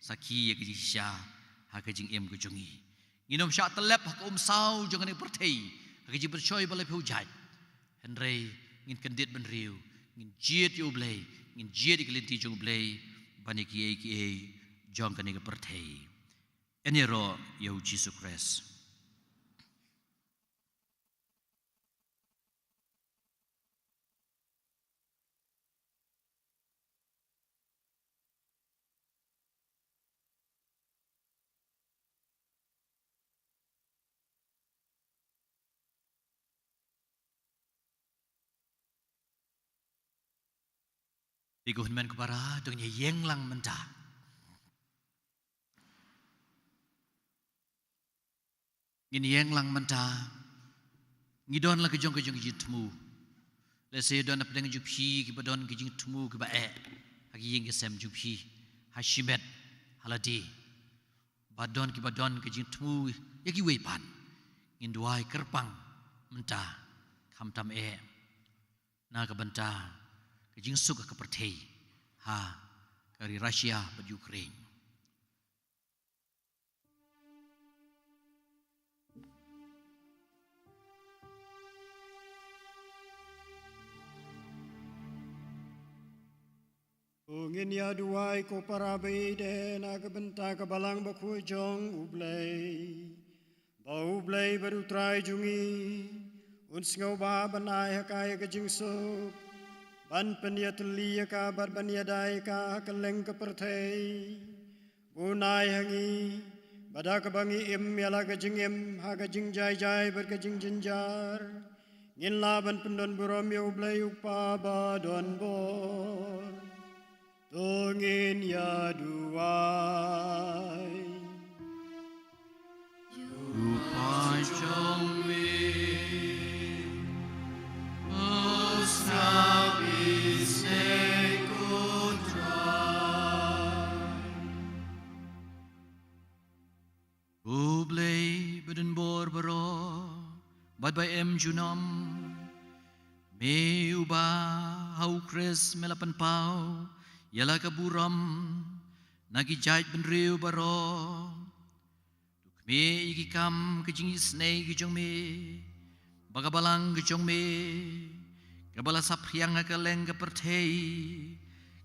sakhi ïa ka jingshisha ha ka jingim ka jong ngi. Ngin ym shah tyllep ha ka umsaw jong kane ka pyrthei ha ka jingpynshoi ba laiphew jait. Hynrei ngin kyndit bynriew, ngin jied ïa u Blei, ngin jied ïa ka lynti jong u Blei ban ïa kiei kiei jong kane ka pyrthei. Yn ïaroh ïa u Jisu Khrist. Ïa ko hynmen ko para, to ngin ïeng lang mynta. Ngin ïeng lang mynta. Ngi don la ka jong ka jong ka jingthmu. Lehse don na pdeng jong phi kiba don ka jingthmu kiba eh ha ki ïing ki sem jong phi, ha shimet, ha lade. Ba don kiba don ka jingthmu ïa kiwei pat. Ngin duwai kyrpang mynta, khamtam eh na ka bynta ka jingsuk ha ka pyrthei, ha ka ri Russia bad Ukraine. To ngin ïa duwai ko para ba ïeit, na ka bynta ka balang bakhuid jong U Blei. Ba U Blei bad U Trai jong ngi un sngewbha ban ai ha ka ïa ka jingsuk, ban pynïatylli ïa ka bad ban ïada ïa ka ha kylleng ka pyrthei. Ba un ai ha ngi, ba da kaba ngi im ïa la ka jingim ha ka jingjai jai bad ka jingjynjar, ngin lah ban pyndon burom ïa U Blei U Kpa ba don bor. To ngin ïa duwai. U Kpa jong ngi, u sngap isnei ko Trai. U Blei badonbor baroh bad ba im junom, me uba ha U Khrist me la pynpaw ïa la ka burom na ki jaitbynriew baroh. To khmih ïa ki kam ka jingisnei ka jong me, ba ka balang ka jong me kaba la saphriang ha kylleng ka pyrthei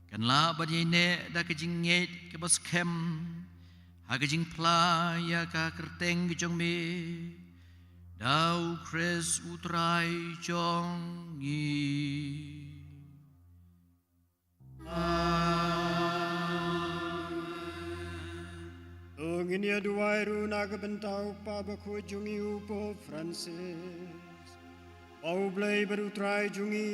kan lah ban ïaineh da ka jingngeit kaba skhem ha ka jingphla ïa ka kyrteng ka jong me, da U Khrist U Trai jong ngi. Amen. To ngin ïa duwai ruh na ka bynta u Kpa bakhuid jong ngi u Pope Francis. Ba U Blei bad U Trai jong ngi,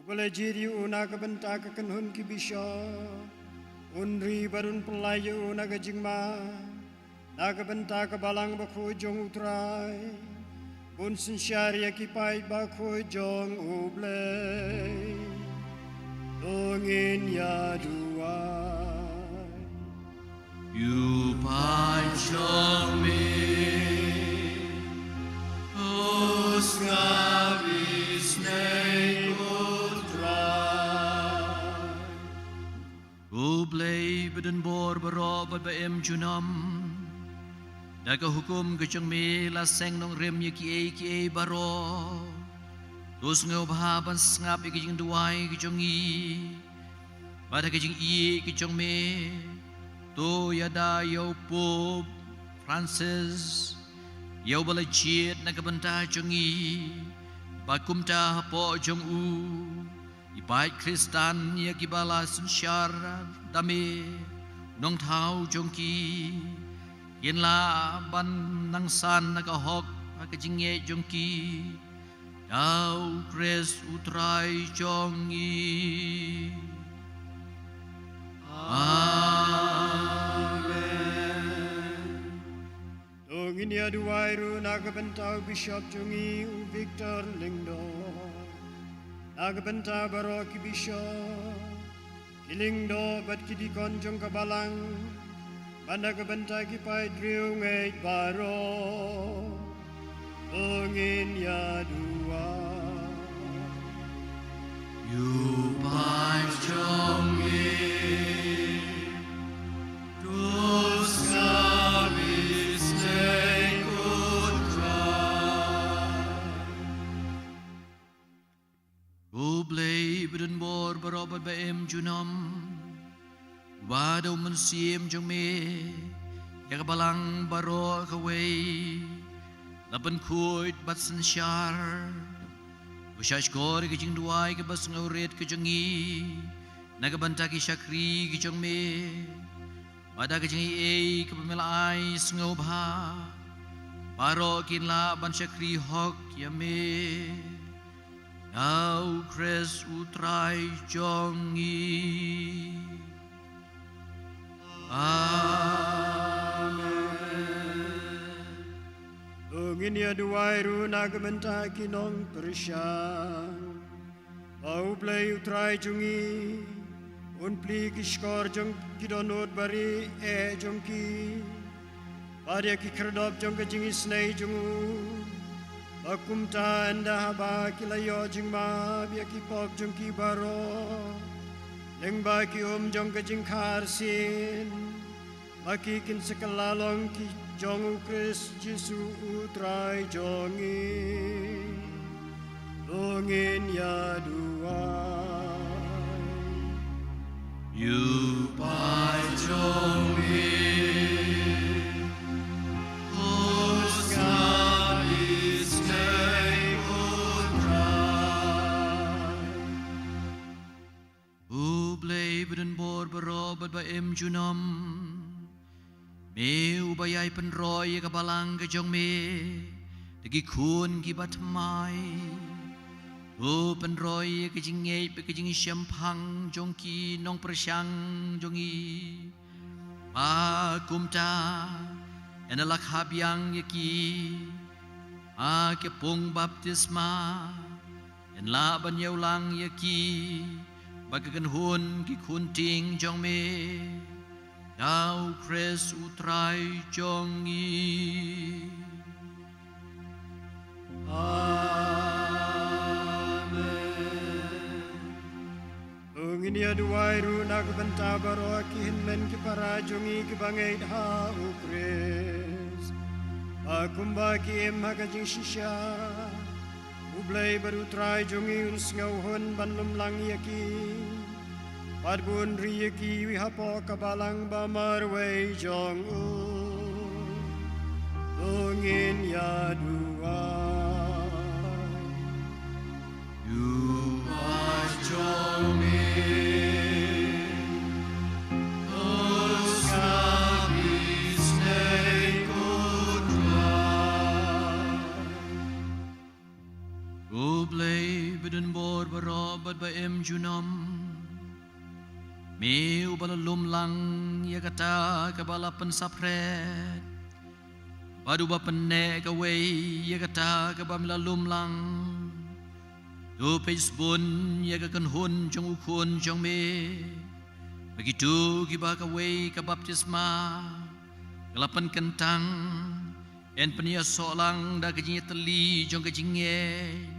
uba la jied ïa u na ka bynta ka kynhun ki bishop, un ri bad un pynlait ïa u na ka jingma na ka bynta ka balang bakhuid jong U Trai, bun synshar ïa ki paid bakhuid jong U Blei. To ngin ïa duwai. Ïa u paid jong me, to sngap isnei ko Trai. U Blei badonbor baroh bad ba im junom, da ka hukum ka jong me la seng nongrim ïa kiei kiei baroh. To sngewbha ban sngap ïa ka jingduwai ka jong ngi, bad ha ka jingïeit ka jong me, to ïada ïa u Pope Francis, ïa uba la jied na ka bynta jong ngi, bad kumta hapoh jong u, i paid Khristan ïa kiba la synshar da me, u nongthaw jong ki, kin lah ban nang san na ka hok ha ka jingngeit jong ki, da U Khrist U Trai jong ngi. Amen. To ngin ïa duwai ruh na ka bynta u Bishop jong ngi u Victor Lyngdoh, na ka bynta baroh ki Bishop, ki Lyngdoh bad ki Deacon jong ka balang, bad na ka bynta ki paid riewngeit baroh. To ngin ïa duwai. Ïa u paid jong me, to sngap isnei ko Trai. U Blei badonbor baroh bad ba im junom, uba da u Mynsiem jong me ïa ka balang baroh kawei la pynkhuid bad synshar, u shahshkor ïa ka jingduwai kaba sngewrit ka jong ngi na ka bynta ki shakri ki jong me, bad da ka jingaiei kaba me la ai, sngewbha baroh kin lah ban shakri hok ïa me. Da u Khrist u Trai jong ngi. Amen. To ngin ïa duwai ruh na ka bynta ki nongpyrshang, ba U Blei U Trai jong ngi un plie ki shkor jong ki dohnud barieh jong ki, bad ïa ki khyrdop jong ka jingisynei jong u, ba kumta ynda haba ki la ïoh jingmap ïa ki pop jong ki baroh, lyngba ki um jong ka jingkhar sien, ba ki kin sa kylla long ki jong U Khrist Jisu U Trai jong ngi. To ngin ïa duwai. Ïa u paid jong ngi, to sngap isynei, ko Trai. U Blei badonbor baroh bad ba im junom, me uba ïai pynroi ïa ka balang ka jong me da ki khun kiba thymmai, to pynroi ïa ka jingngeit bad ka jingshemphang jong ki nongpyrshang jong ngi, ba kumta yn la khap biang ïa ki ha ka pung baptisma, yn lah ban ïoh lang ïa ki bad ka kynhun ki khun tieng jong me, da u Khrist U Trai jong ngi. Amen. To ngin ïa duwai ruh na ka bynta baroh ki hynmen ki para jong ngi kiba ngeit ha U Khrist, ba kumba ki im ha ka jingshisha, U Blei bad U Trai jong ngi un sngewhun ban lum lang ïa ki, bad bun ri ïa ki hapoh ka balang ba marwei jong u. To ngin ïa duwai. Ïa u paid jong me, to sngap isynei, ko Trai. U Blei badonbor baroh bad ba im junom, me uba la lum lang ïa kata kaba la pynsaphriang, bad uba pynneh kawei ïa kata kaba me la lum lang, to peit sbun ïa ka kynhun jong u Khun jong me, ba kito kiba kawei ka baptisma ka la pynkyntang, yn pynïasoh lang da ka jingïatylli jong ka jingngeit,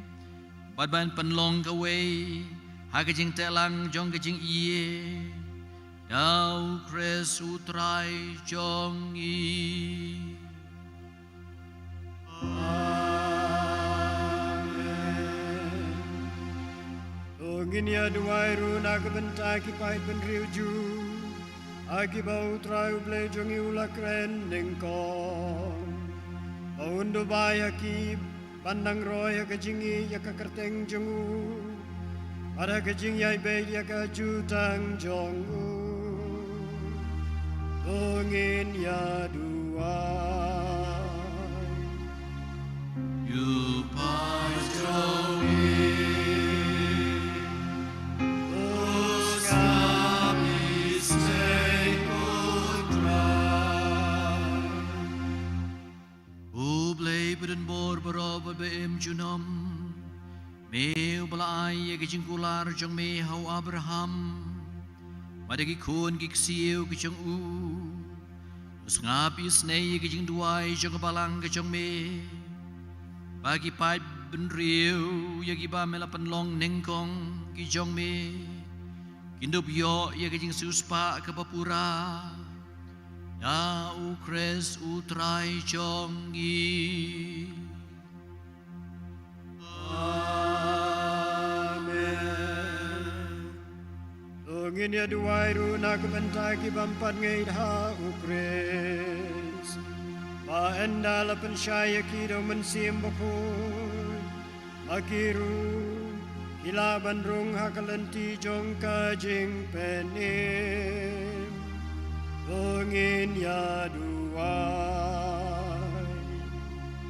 bad ban pynlong kawei ha ka jingteh lang jong ka jingïeit, da u Khrist U Trai jong ngi. Amen. To ngin ïa duwai ruh na ka bynta ki paid bynriew Jiw, ha kiba U Trai U Blei jong ngi u la kren nyngkong, ba un duwai ha ki ban nang roi ha ka jingïeit ïa ka kyrteng jong u, bad ha ka jingïaibeit ïa ka jutang jong u. To ngin ïa duwai. Ïa u paid jong ngi, to sngap isynei, ko Trai. U Blei badonbor baroh bad ba im junom, me uba la ai ïa ka jingkular jong me ha u Abraham, bad ïa ki khun ki ksiew ki jong u, to sngap isynei ïa ka jingduwai jong ka balang ka jong me, ba ki paid bynriew ïa kiba me la pynlong nyngkong ki jong me, kin dup ïoh ïa ka jingsiewspah kaba pura, da u Khrist U Trai jong ngi. Amen. To ngin ïa duwai ruh na ka bynta ki bym pat ngeit ha u Khrist, ba ynda la pynshai ïa ki da u Mynsiem Bakhuid, ma ki ruh ki lah ban rung ha ka lynti jong ka jingpynim. To ngin ïa duwai.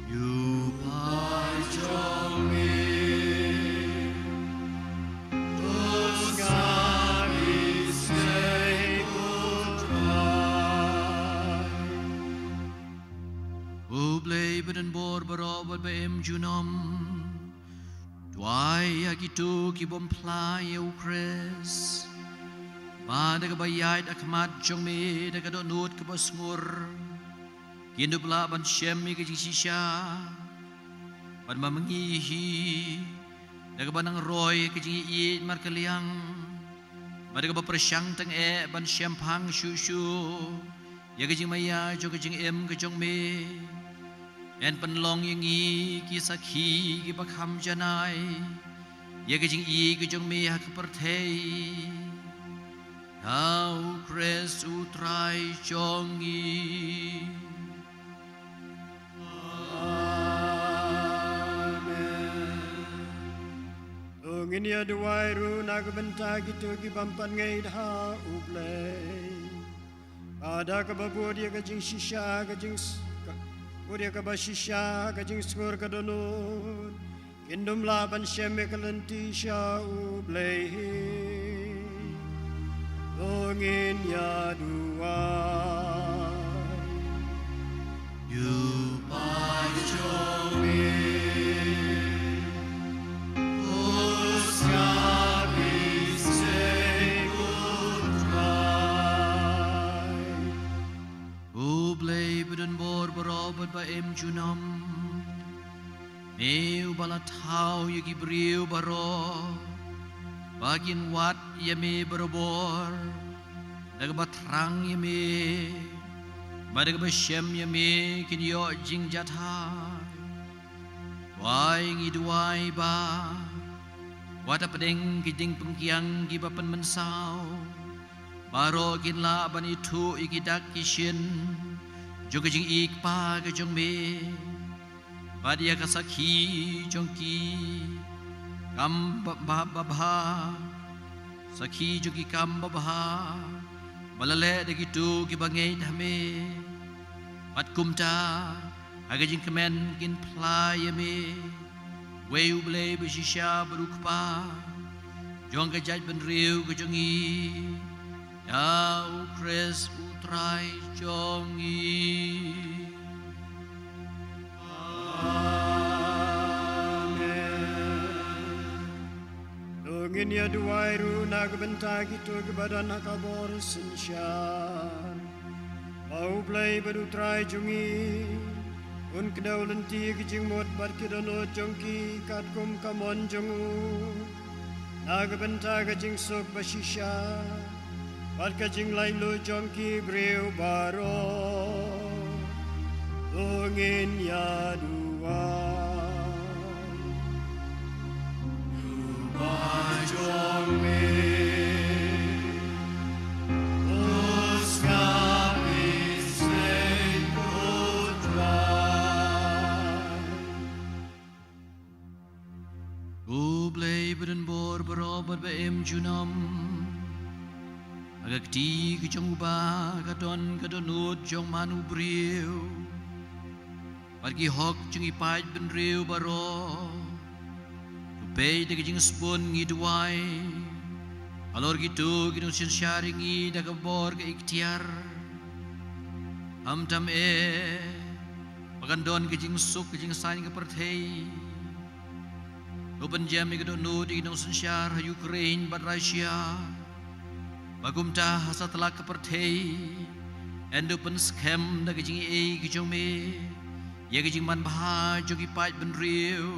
Ïa u paid jong me, U Blei ba don bor baroh bad ba im junom, duwai ïa kito ki bym phla ïa u Khrist, ba da kaba ïaid ha khmat jong me da ka dohnud kaba sngur, kin dup lah ban shem ïa ka jingshisha, bad ma ma ngi hi da kaba nang roi ka jingïeit markylliang, bad da kaba pyrshang tang eh ban shemphang shuh shuh ïa ka jingmaïa jong ka jingim ka jong me. Yn pynlong ïa ngi ki sakhi kiba kham janai ïa ka jingïeit ka jong me ha ka pyrthei. Ha u Khrist u Trai jong ngi. Amen. To ngin ïa duwai ruh na ka bynta kito ki bym pat ngeit ha u Blei, ba da kaba bud ïa ka jingshisha ka jings-, ka, bud ïa kaba shisha ka jingsngur ka dohnud, kin dup lah ban shem ïa ka lynti sha u Blei hi. To ngin ïa duwai. Ïa u paid jong me u sngap ïa u Trai. U Blei ba don bor baroh bad ba im junom, me uba la thaw ïa ki briew baroh ba kin wad ïa me barabor, da kaba thrang ïa me bad da kaba shem ïa me kin ïoh jingjahthait. Wai ngi duwai ba wat hapdeng ki jingpynkhiang kiba pynmynsaw, baroh kin lah ban ithuh ïa ki dak ki shin jong ka jingïeit kpa ka jong me, bad ïa ka sakhi jong ki kam ba, ba, babha, sakhi jong ki kam babha ba la leh da kito kiba ngeit ha me. Bad kumta ha ka jingkmen kin phla ïa me, wei u Blei ba shisha bad u Kpa jong ka jaitbynriew ka jong ngi, da u Khrist u Trai jong ngi. Amen. To ngin ïa duwai ruh na ka bynta kito kiba don ha ka bor synshar, ba u Blei bad u Trai jong ngi un kdew lynti ki jingmut bad ki dohnud jong ki katkum ka mon jong u, na ka bynta ka jingsuk ba shisha bad ka jinglaitluid jong ki briew baroh. To ngin ïa duwai. Ïa u paid jong me u sngap ïa u Trai. U Blei ba don bor baroh bad ba im junom, ha ka kti ka jong u Bah ka don ka dohnud jong man u briew, bad ki hok jong ki paid bynriew baroh. To peit da ka jingsbun ngi duwai halor kito ki nongsynshar ïa ngi da ka bor ka iktiar. Khamtam eh ba kan don ka jingsuk ka jingsaiñ ka pyrthei. To pynjem ïa ka dohnud ïa ki nongsynshar ha Ukraine bad Russia. Ba kumta ha satlak ka pyrthei, yn dup pynskhem da ka jingaiei ka jong me ïa ka jingmanbha jong ki paid bynriew,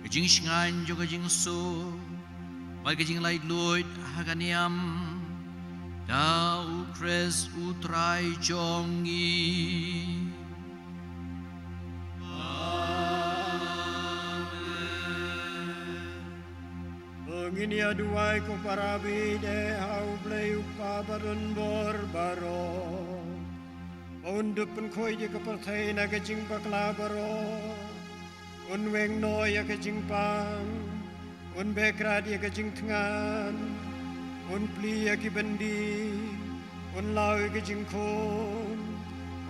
ka jingshngaiñ jong ka jingsuk bad ka jinglaitluid ha ka niam, da u Khrist u Trai jong ngi. Amen. To ngin ïa duwai ko para baieit ha u Blei u Kpa ba don bor baroh, ba un dup pynkhuid ïa ka pyrthei na ka jingbakla baroh, un weng noh ïa ka jingpang, un beh krad ïa ka jingthngan, un plie ïa ki byndi, un law ïa ka jingkhun,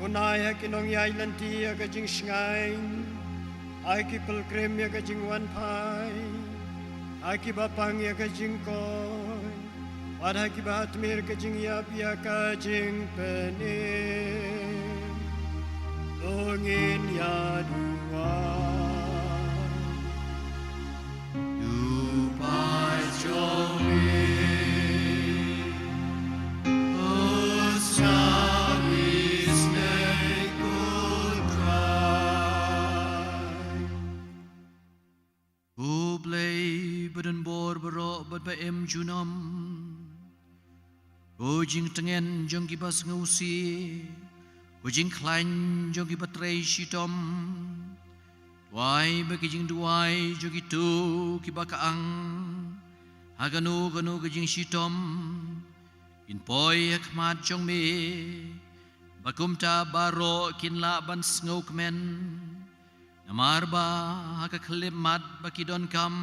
un ai ha ki nongïaid lynti ïa ka jingshngaiñ, ha ki pilgrim ïa ka jingwanphai, ha kiba pang ïa ka jingkoit, bad ha kiba ha tmier ka jingïap ïa ka jingpynim. To Ngin ïa duwai. Duwai jong me, O Savi Snei Kun Trai. Ko Blei ba don bor baroh bad ba im junom, ko jingtngen jong kiba sngewsih, ko jingkhlaiñ jong kiba trei shitom, duwai ba ki jingduwai jong kito kiba ka ang ha kano kano ka jingshitom kin poi ha khmat jong me, ba kumta baroh kin lah ban sngewkmen. Namar ba ha ka khyllipmat ba ki donkam,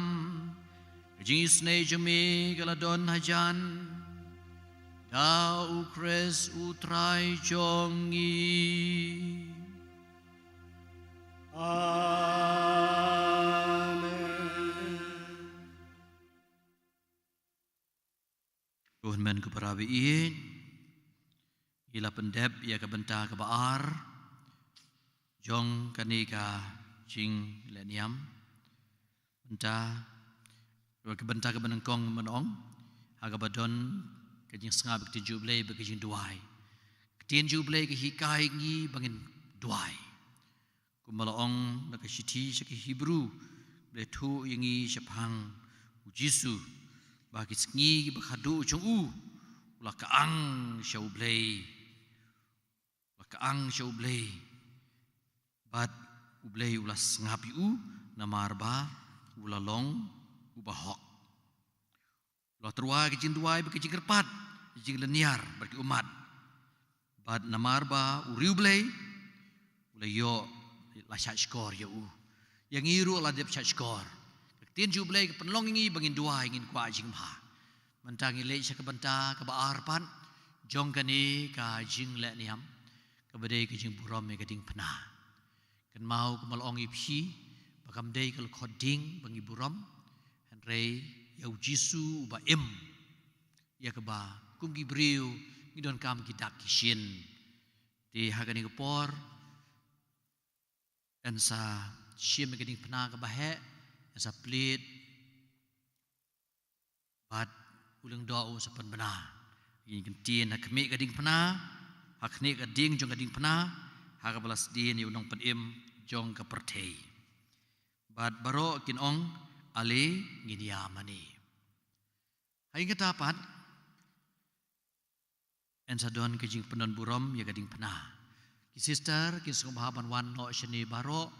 ka jingisynei jong me ka la don hajan da U Khrist U Trai jong ngi. Amen. Ko hynmen ko para baieit, ngi la pyndep ïa ka bynta kaba ar jong kane ka jinglehniam. Bynta, ka bynta kaba nyngkong ban ong, ha kaba don ka jingsngap ka ktien jong U Blei bad ka jingduwai. Ka ktien jong U Blei ka hikai ngi ba ngin duwai. Kumba la ong na ka shithi sha ki Hebru, ba la ïathuh ïa ngi shaphang U Jisu, ba ki sngi kiba khadduh jong u, u la kyang sha U Blei. U la kyang sha U Blei. Bad U Blei u la sngap ïa u, namar ba u la long uba hok. U la tyrwa ka jingduwai bad ka jingkyrpad, ka jinglynñiar bad ki ummat. Bad namar ba u riewblei, u la ïoh, la shahshkor ïa u. Ïa ngi ruh la dep shahshkor. Ka ktien jong U Blei ka pynlong ïa ngi ba ngin duwai, ngin kwah jingbha. Mynta ngi leit sha ka bynta kaba ar pat jong kane ka jinglehniam, kaba dei ka jingburom ïa ka diengphna. Kynmaw kumba la ong ïa phi ba kam dei ka lyngkot ding ba ngi burom, hynrei ïa U Jisu uba im, ïa kaba kum ki briew ngi donkam ki dak ki shin. Te ha kane ka por, yn sa shim ïa ka diengphna kaba heh, yn sa plied, bad u lyngdoh u sa pynbna. Ngin kyntien ha khmih ka diengphna, ha khmih ka dieng jong ka diengphna, ha kaba la sdien ïa u nongpynim jong ka pyrthei. Bad baroh kin ong, Ale, ngin ïa mane. Ha kata pat, yn sa don ka jingpyndonburom ïa ka diengphna. Ki sister kin sngewbha ban wan noh shane baroh.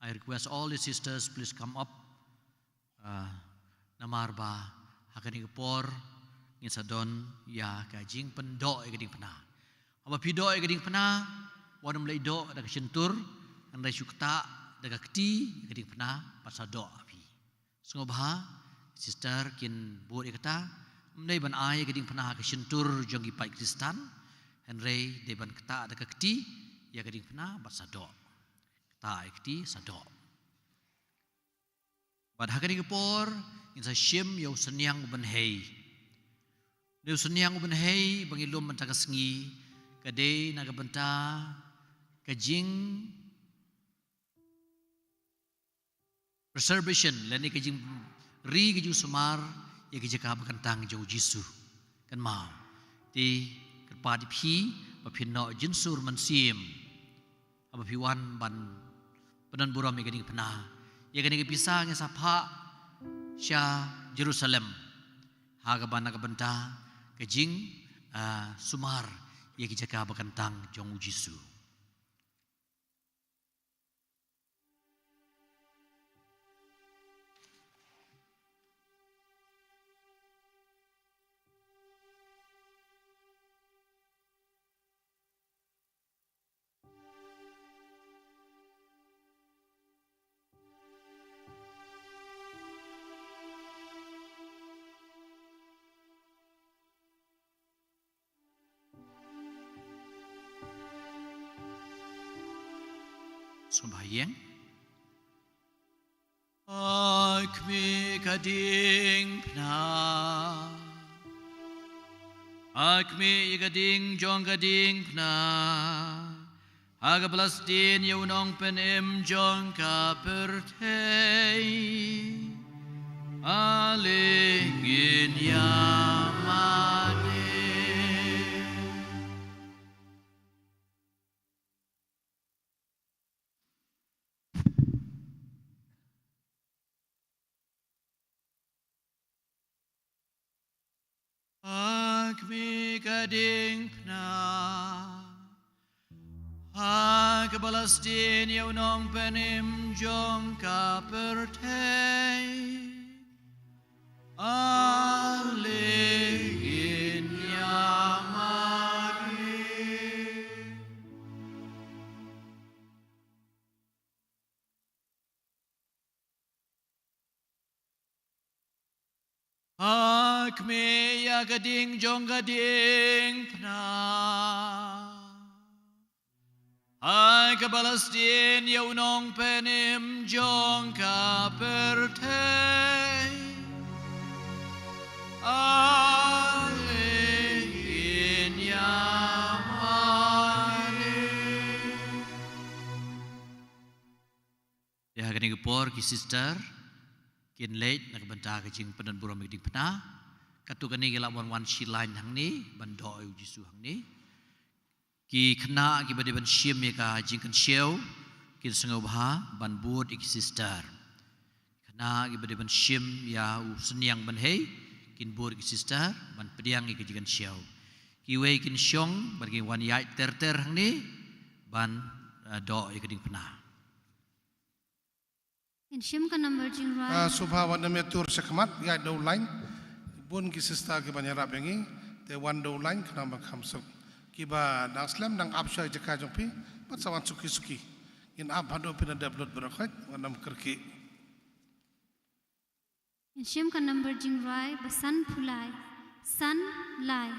I request all the sisters, please come up. Ah, namar ba ha kane ka por ngin sa don ïa ka jingpyndoh ïa ka diengphna. Haba phi doh ïa ka diengphna, wat nym leit doh da ka shyntur, hynrei shu ktah da ka kti ïa ka diengphna, bad sa doh ha phi. Sngewbha, sister kin bud ïa kata, ym dei ban ai ïa ka diengphna ha ka shyntur jong ki paid Khristan, hynrei dei ban ktah da ka kti ïa ka diengphna bad sa doh. Ktah ïa ka kti, sa doh. Bad ha kane ka por, ngin sa shim ïa u synñiang u bynhei. Une u synñiang u bynhei ba ngi lum mynta ka sngi, ka dei na ka bynta ka jing preservation, lane ka jingri, ka jingsumar ïa ki jaka ba kyntang jong U Jisu. Kynmaw, te kyrpad ïa phi ba phin noh jynsur mynsiem haba phi wan ban pyndonburom ïa ka diengphna. Ïa kane ka pisa ngin sa phah sha Jerusalem, ha kaba na ka bynta ka jing, ah, sumar ïa ki jaka ba kyntang jong U Jisu. Sngewbha ïeng. Ha khmih ka diengphna. Ha khmih ïa ka dieng jong ka diengphna. Ha ka Palestine ïa u nongpynim jong ka pyrthei, ale ngin ïamane. Ha khmih ka diengphna, ha ka Palestine ïa u nongpynim jong ka pyrthei, ale ngin ïamane. Ha khmih ïa ka ding jong ka diengphna, ha ka Palestine ïa u nongpynim jong ka pyrthei, ale ngin ïamane. Te ha kane ka por ki sister kin leit na ka bynta ka jingpyndonkam burom ïa ka diengphna. Katto katne ki lah ban wan shi lain hangne ban doh ïa u Jisu hangne. Ki khynnah kiba dei ban shim ïa ka jingkynshew kin sngewbha ban bud ïa ki sister. Khynnah kiba dei ban shim ïa u syniang ban hei kin bud ïa ki sister ban pdiang ïa ka jingkynshew. Kiwei kin shong bad kin wan ïaid ter ter hangne ban, eh, doh ïa ka diengphna. Ngin shim ka number jingrai. Ah, sngewbha wan ïa tur sha khmat, ïaid da u lain. Bun ki sister kiban ïarap ïa ngi, te wan da u lain khnang ban kham suk. Kiba dang slem dang ap sha jaka jong phi, bad sa wan suki suki. Ngin ap haduh phin da dep lut baroh khoit, wan ym kyrkieh. Ngin shim ka number jingrai ba san phew lai, san lai.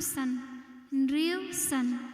san, hynriew san.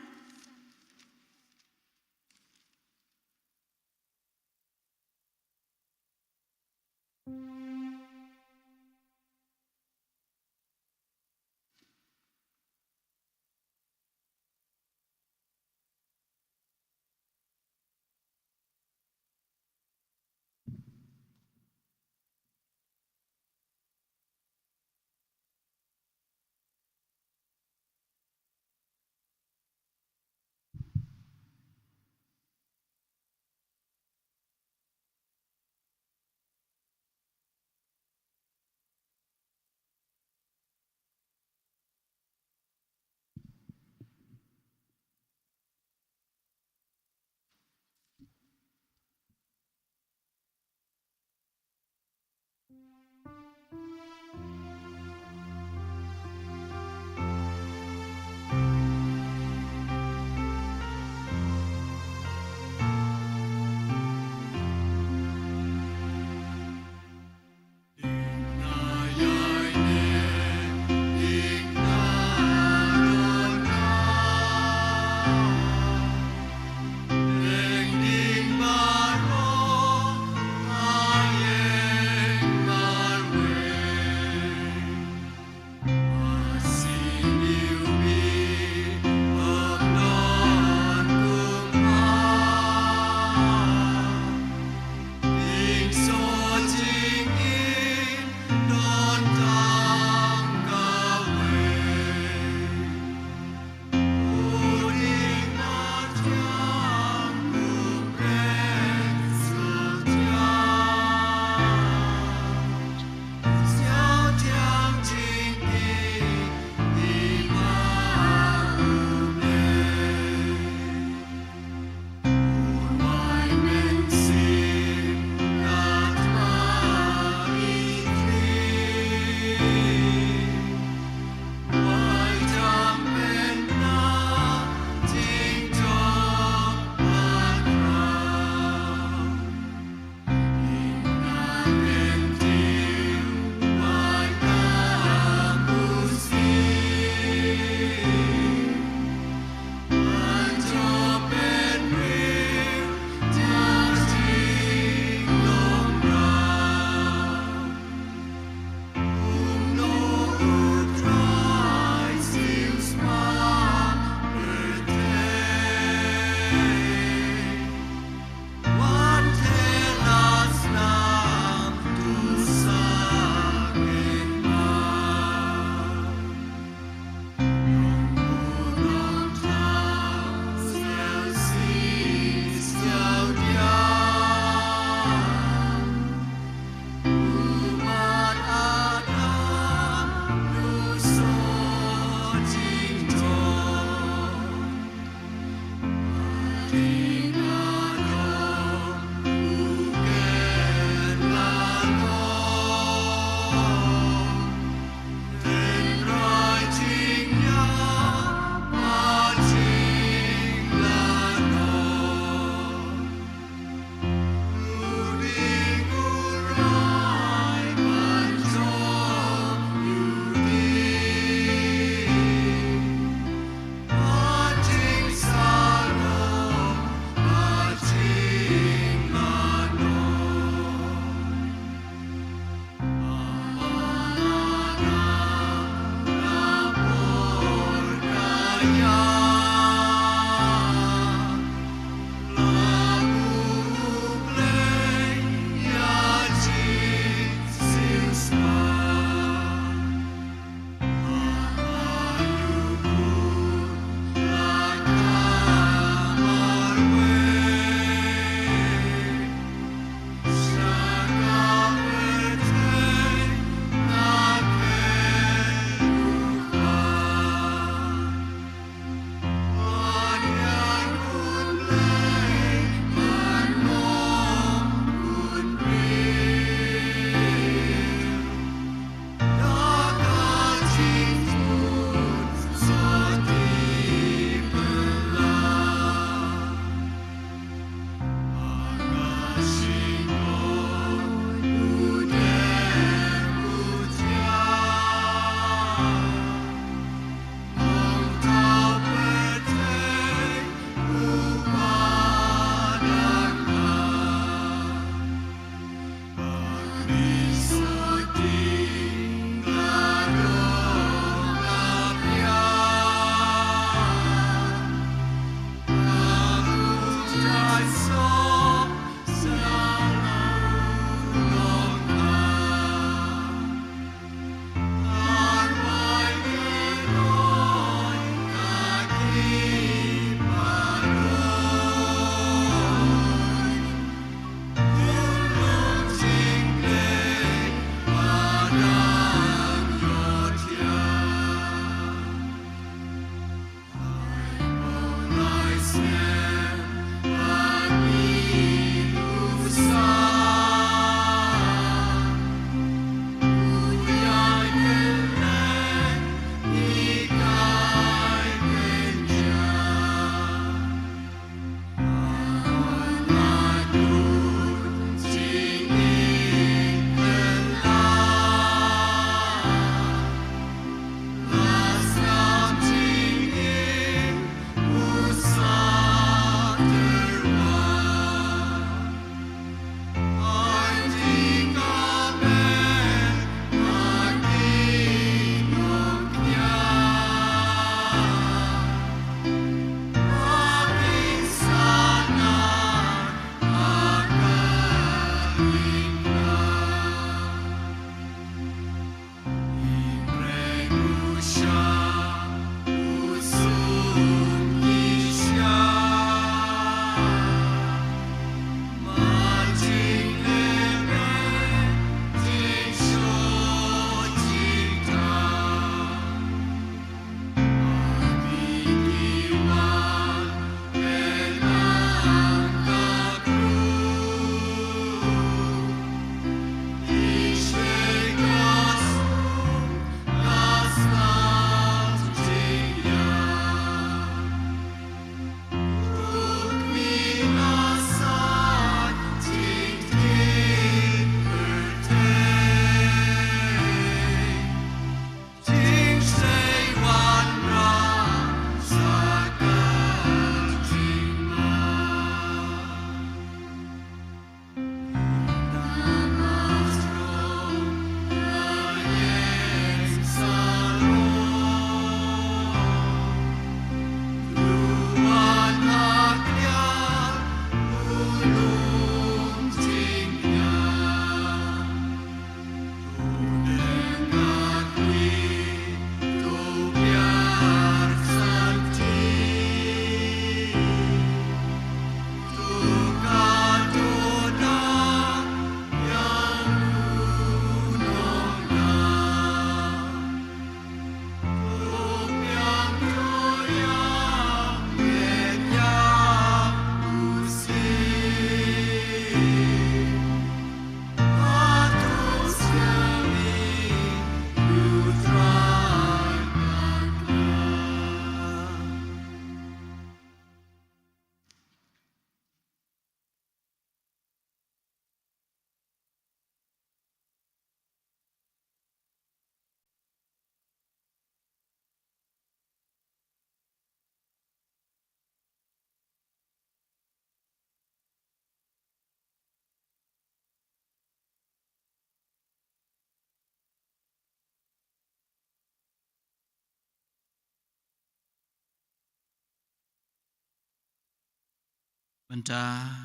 Mynta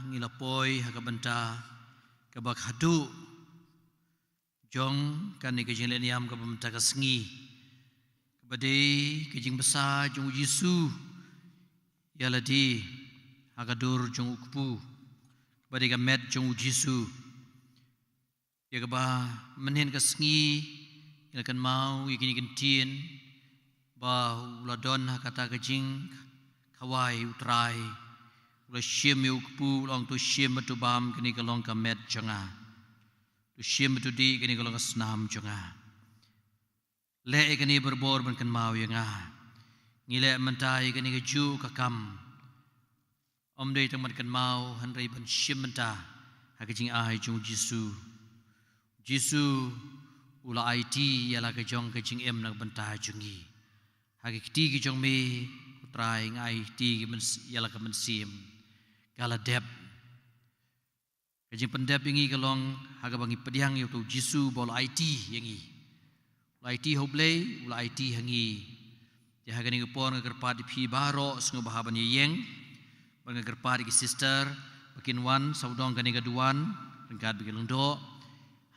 ngi la poi ha ka bynta kaba khadduh jong kane ka jingleh niam kaba mynta ka sngi, kaba dei ka jingbsa jong u Jisu ïa lade ha ka dur jong u kpu, kaba dei ka met jong u Jisu. Ïa kaba mynhynnin ka sngi ngi la kynmaw ïa kine ki ktien ba u la don ha kata ka jingkhawai u Trai, u la shim ïa u kpu, u la ong, "To shim bad to bam, kane ka long ka met jong nga. To shim bad to dih, kane ka long ka snam jong nga." Leh ïa kane barabor ban kynmaw ïa nga. Ngi leh mynta ïa kane kajuh ka kam, ym dei tang ban kynmaw hynrei ban shim bynta ha ka jingai jong u Jisu. Jisu u la aiti ïa la ka jong ka jingim na ka bynta jong ngi. Ha ki kti ki jong me, ko Trai, nga aiti ki myns-, ïa la ka mynsiem ka la dep. Ka jingpyndep ïa ngi ka long ha kaba ngi pdiang ïa uto u Jisu ba u la aiti ïa ngi. U la aiti ha U Blei, u la aiti ha ngi. Te ha kane ka por nga kyrpad ïa phi baroh sngewbha ban ïeng, bad nga kyrpad ïa ki sister ba kin wan sawdong kane ka duwan ryngkat bad ki lyngdoh,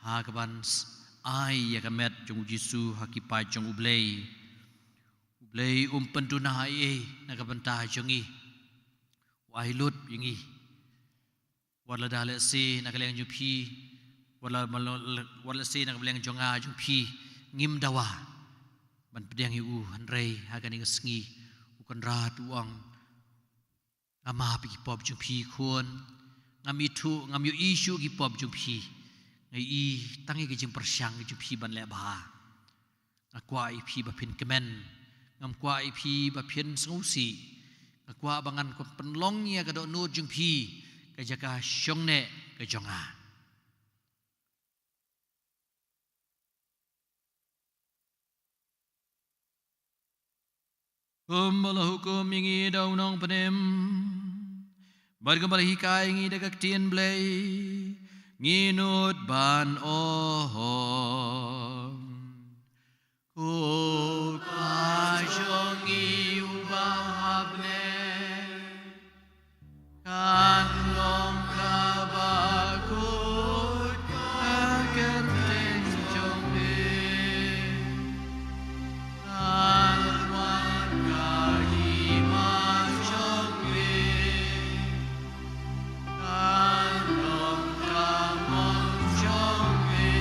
ha kaban s-, ai ïa ka met jong u Jisu ha ki paid jong U Blei. U Blei um pynduna ei ei na ka bynta jong ngi. U ai lut ïa ngi. Wat lada lehse na ka liang jong phi, wat la, wat lehse na ka liang jong nga jong phi, ngim dawa ban pdiang ïa u, hynrei ha kane ka sngi u Kynrad u ong, nga map ïa ki pop jong phi khun, ngam ithuh, ngam ïohi shuh ki pop jong phi, nga ïohi tang ïa ka jingpyrshang jong phi ban leh bha. Nga kwah ïa phi ba phin kmen. Ngam kwah ïa phi ba phin sngewsih. Nga kwah ba ngan kwah pynlong ïa ka dohnud jong phi ka jaka shong neh ka jong nga. Kumba la hukum ïa ngi da u nongpynim, bad kumba la hikai ïa ngi da ka ktien Blei, ngi nud ban ong. Ko Kpa jong ngi uba ha bneng, kan long kaba kut ka kyrteng jong me. Kan wan ka hima jong me. Kan long ka mon jong me.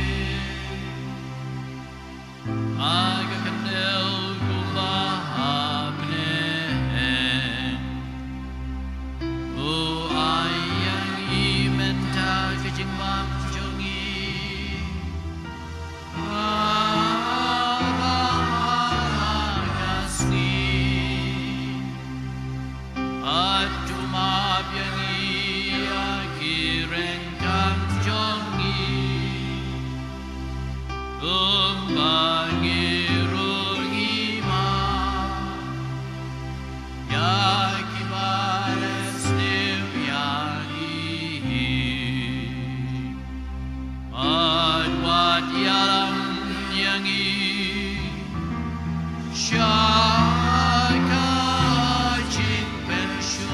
Ha ka khyndew kumba ha bneng. To ai ïa ngi mynta ka jingbam jong ngi. Ha ka sngi. Bad to map ïa ngi ïa ki ryngkang jong ngi. Kumba ngi ruh ngi map ïa kiba sniew ïa ngi. Bad wat ïalam ïa ngi sha ka jingpynshoi.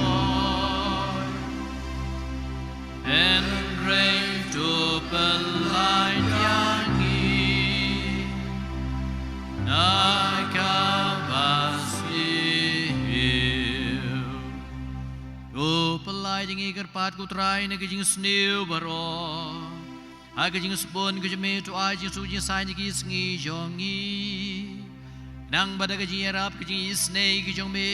Hynrei to pynlait ïa ngi na kaba sniew. To pynlait ïa ngi, kyrpad ko Trai, na ka jingsniew baroh. Ha ka jingsbun ka jong me to ai jingsuk jingsaiñ ïa ki sngi jong ngi. Khnang ba da ka jingïarap ka jingisynei ka jong me,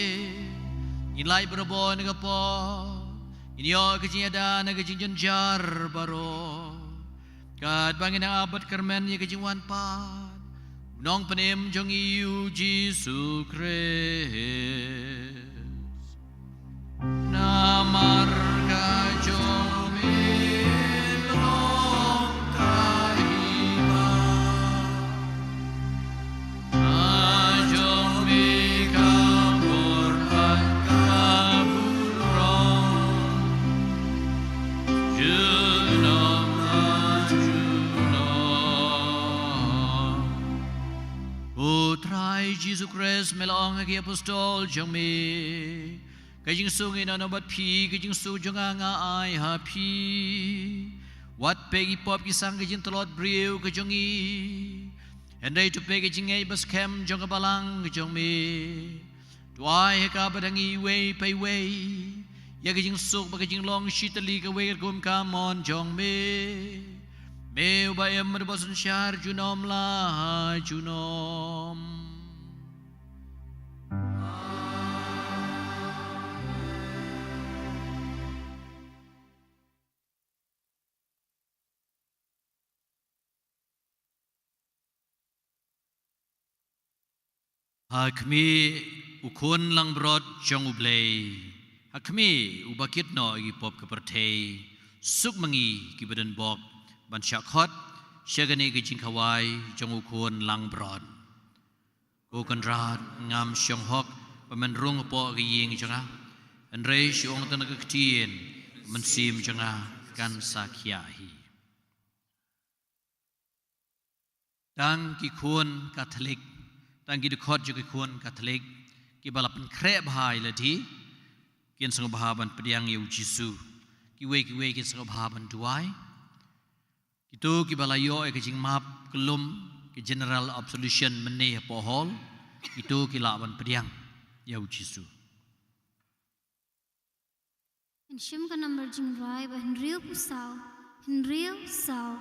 ngin lait barabor na ka pop, ngin ïoh ka jingïada na ka jingjynjar baroh. Katba ngin nang ap bad kyrmen ïa ka jingwan pat u Nongpynim jong ngi u Jisu Khrist. Namar ka jong me long ka hima, ka jong me ka bor bad ka burom, junom ha junom. Ko Trai Jisu Khrist, me la ong ha ki apostol jong me, Ka jingsuk ngi nano bad phi, ka jingsuk jong nga nga ai ha phi. Wat peit ki pop ki sang ka jingtlot briew ka jong ngi, hynrei to peit ka jingngeit ba skhem jong ka balang ka jong me. To ai ha ka bad ha ngi iwei pa iwei ïa ka jingsuk bad ka jinglong shitylli kawei kum ka mon jong me. Me uba im bad uba synshar junom la junom. Ha khmih u khun langbrot jong U Blei. Ha khmih uba kit noh ïa ki pop ka pyrthei. Suk ma ngi kiba don bok ban shah khot sha kane ka jingkhawai jong u khun langbrot. Ko Kynrad, ngam shong hok ba men rung hapoh ka ïing jong nga, hynrei shu ong tang da ka ktien, mynsiem jong nga kan sa khiah hi. Tang ki khun Katholik, tang ki dkhot jong ki khun Katholik kiba la pynkhreh bha ïa lade, kin sngewbha ban pdiang ïa U Jisu. Kiwei kiwei kin sngewbha ban duwai. Kito kiba la ïoh ïa ka jingmap kyllum, ka general absolution mynne hapoh hall, kito ki lah ban pdiang ïa U Jisu. Ngin shim ka nambar jingrwai ba hynriewphew saw, hynriew saw.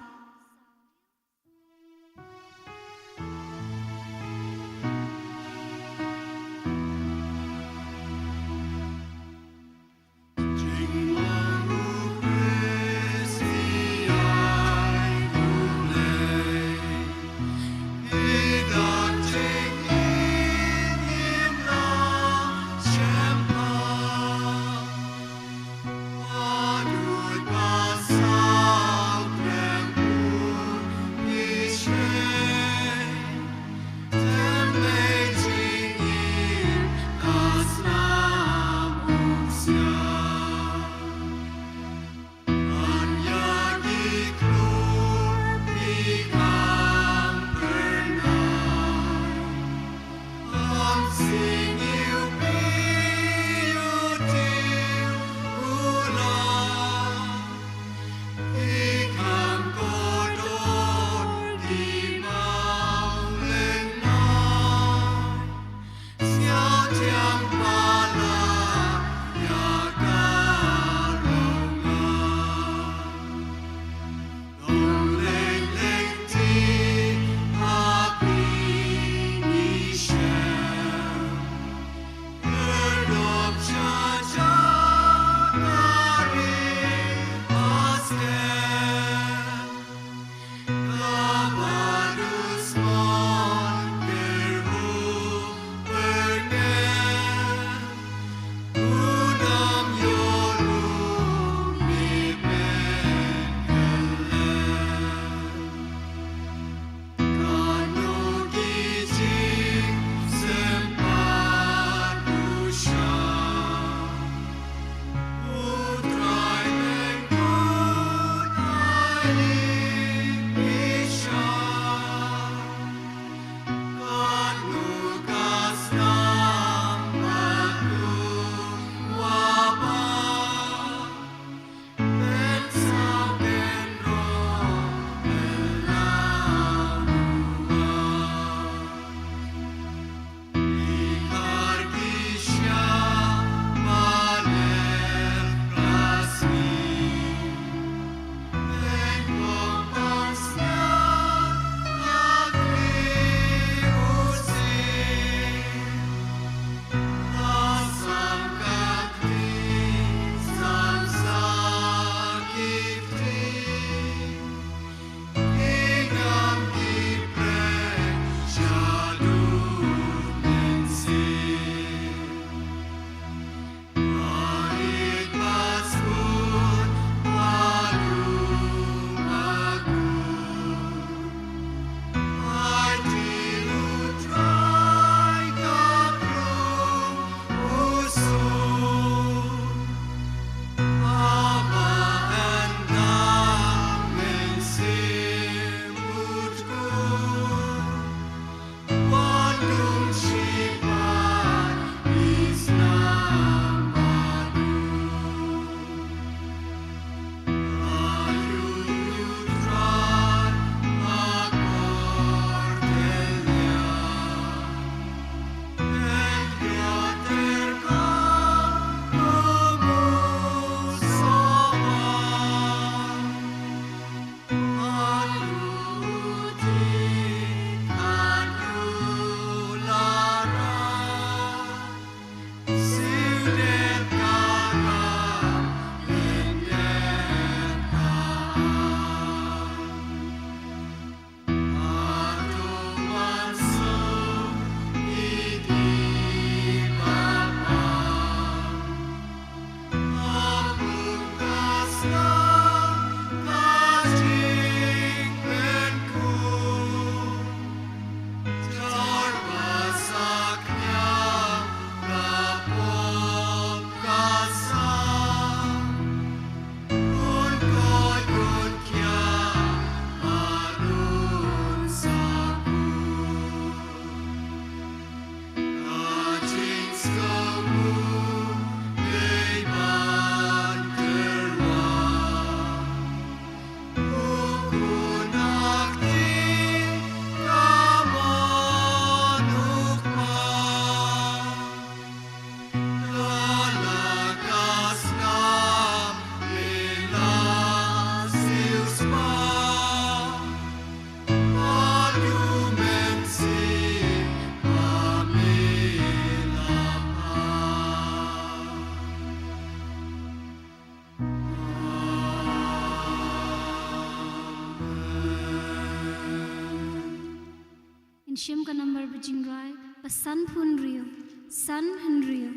Shim ka number ba jingrwai ba san phew hynriew, san hynriew.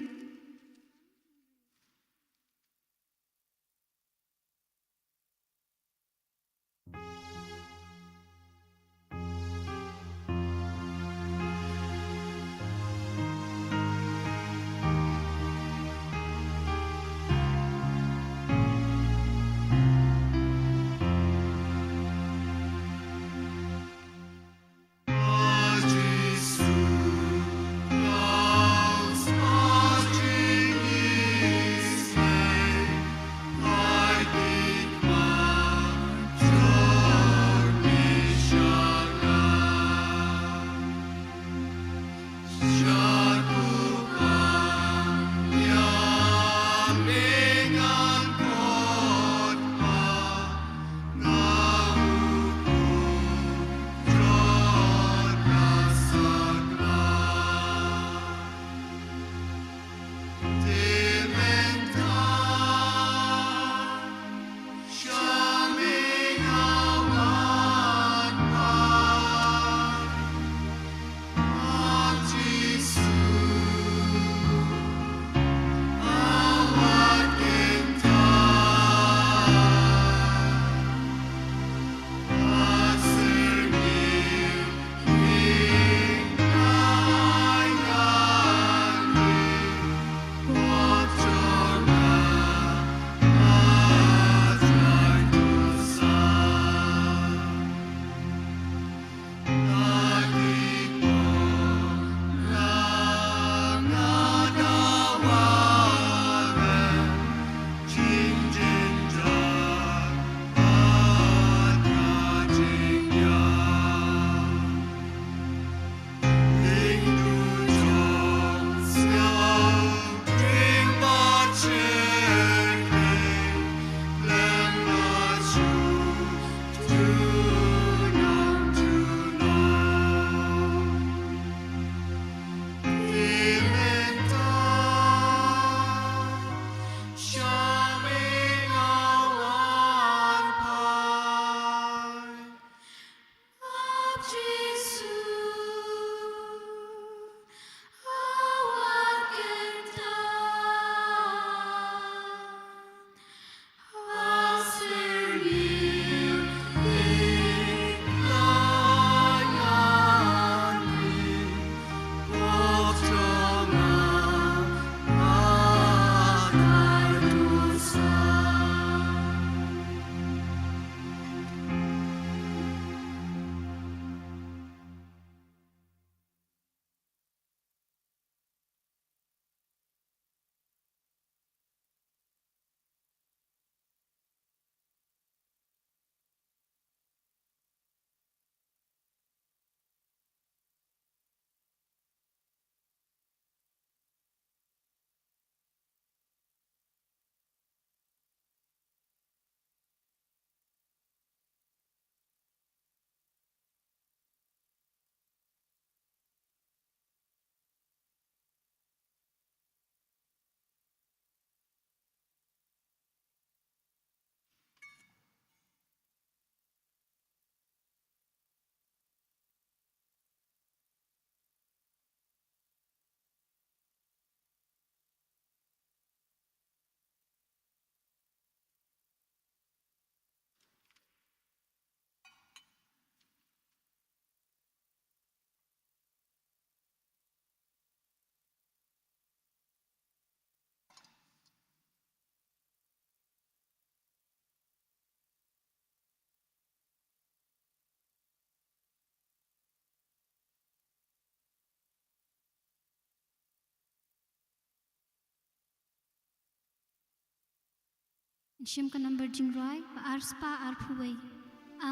Shim ka number jingrwai ba ar spah ar phew wei,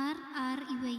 ar ar wei.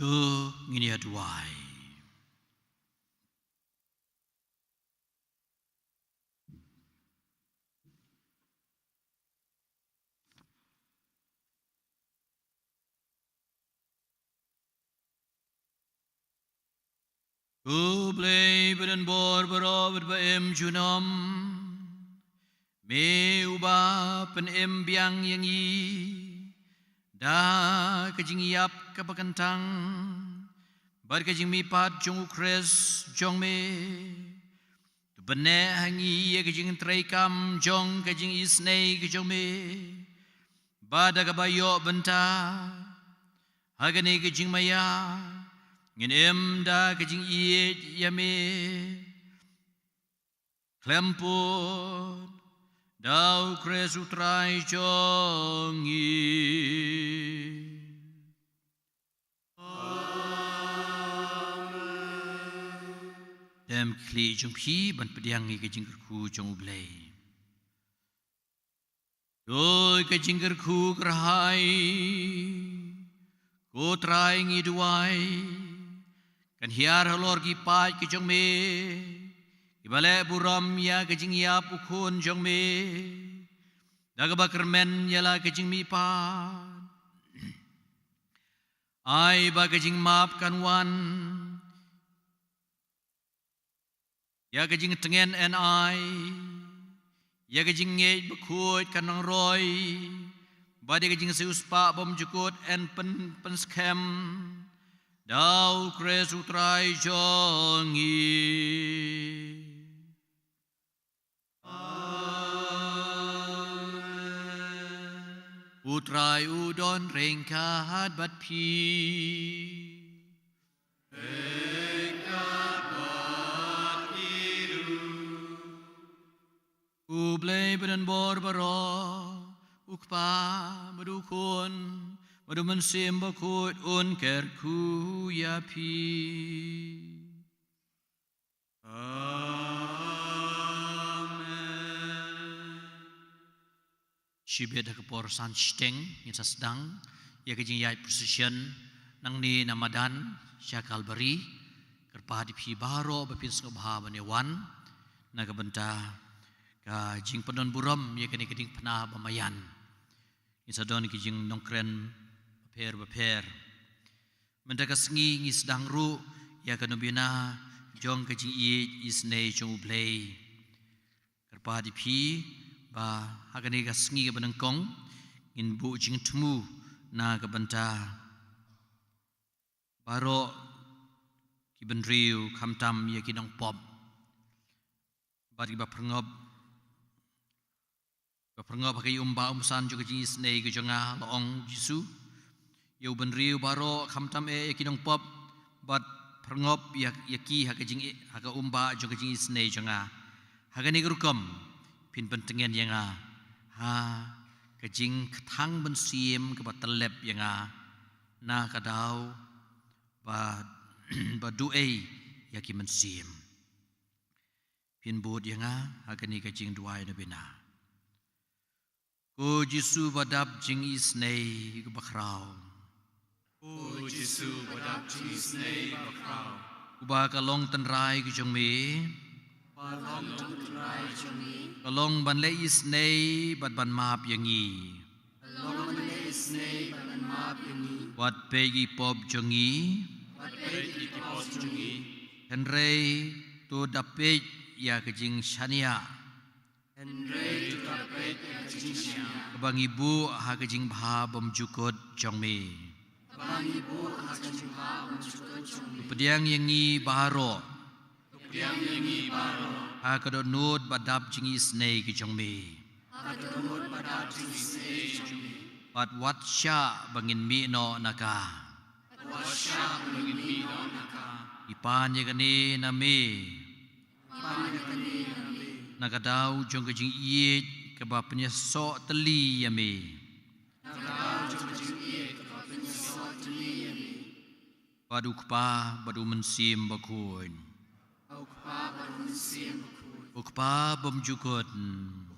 To ngin ïa duwai. U Blei ba don bor baroh bad ba im junom, me uba pynim biang ïa ngi da ka jingïap kaba kyntang bad ka jingmihpat jong u Khrist jong me, to byneh ha ngi ïa ka jingtrei kam jong ka jingisynei ka jong me, ba da kaba ïoh bynta ha kane ka jingmaïa ngin im da ka jingïeit ïa me, khlem pud da u Khrist u Trai jong ngi. Amen. Dem khlieh jong phi ban pdiang ïa ka jingkyrkhu jong u Blei. Oi ka jingkyrkhu kyrhai, ko Trai ngi duwai, kan hiar halor ki paid ki jong me kiba leh burom ïa ka jingïap u Khun jong me, da kaba kyrmen ïa la ka jingmihpat. Ai ba ka jingmap kan wan, ïa ka jingtngen yn ai, ïa ka jingngeit bakhuid kan nang roi, bad ïa ka jingsiewspah bymjukut yn pyn, pynskhem da u Khrist u Trai jong ngi. Amen. U Trai u don ryngkat bad phi. Ryngkat bad phi ruh. U Blei ba don bor baroh, u Kpa bad u Khun bad u Mynsiem Bakhuid un kyrkhu ïa phi. Amen. Shibit ha ka por san shiteng ngin sa sdang ïa ka jingïaid procession nangne na madan sha Kalbari. Kyrpad ïa phi baroh ba phin sngewbha ban ïa wan na ka bynta ka jingpyndonburom ïa kane ka diengphna ba maïan. Ngin sa don ki jingnongkren bapher bapher. Mynta ka sngi ngi sdang ruh ïa ka nobena jong ka jingïeit isynei jong u Blei. Kyrpad ïa phi ba ha kane ka sngi kaba nyngkong ngin buh jingthmu na ka bynta baroh ki bynriew, khamtam ïa ki nongpop bad kiba pyrngop, kiba pyrngop ha ka ïa-umbah umsan jong ka jingisynei ka jong nga, la ong Jisu ïa u bynriew baroh, khamtam eh ïa ki nongpop, bad pyrngop ïa, ïa ki ha ka jing, ha ka umbah jong ka jingisynei jong nga. Ha kane ka rukom phin pyntngen ïa nga ha ka jingkthang mynsiem kaba tyllep ïa nga, na ka daw ba, ba duh ei ïa ki mynsiem. Phin bud ïa nga ha kane ka jingduwai nobena. Ko Jisu ba dap jingisynei bakhraw. Ko Jisu ba dap jingisynei bakhraw. Uba ka long tynrai ka jong me. Uba ka long tynrai ka jong me. Ka long ban leh isynei bad ban map ïa ngi. Ka long ban leh isynei bad ban map ïa ngi. Wat peit ki pop jong ngi. Wat peit ki pop jong ngi. Hynrei to da peit ïa ka jingshaniah. Hynrei to da peit ïa ka jingshaniah. Kaba ngi buh ha ka jingbha bymjukut jong me. Kaba ngi buh ha ka jingbha bymjukut jong me. To pdiang ïa ngi baroh. To pdiang ïa ngi baroh. Ha ka dohnud ba dap jingisynei ka jong me. Ha ka dohnud ba dap jingisynei ka jong me. Bad wat shah ba ngin mih noh na ka. Bad wat shah ba ngin mih noh na ka. Ngi pan ïa kane na me. Ngi pan ïa kane na me. Na ka daw jong ka jingïeit kaba pynïasoh tylli ïa me. Na ka daw jong ka jingïeit kaba pynïasoh tylli ïa me. Bad u Kpa bad u Mynsiem Bakhuid. Bad u Kpa bad u Mynsiem Bakhuid. U Kpa bymjukut. U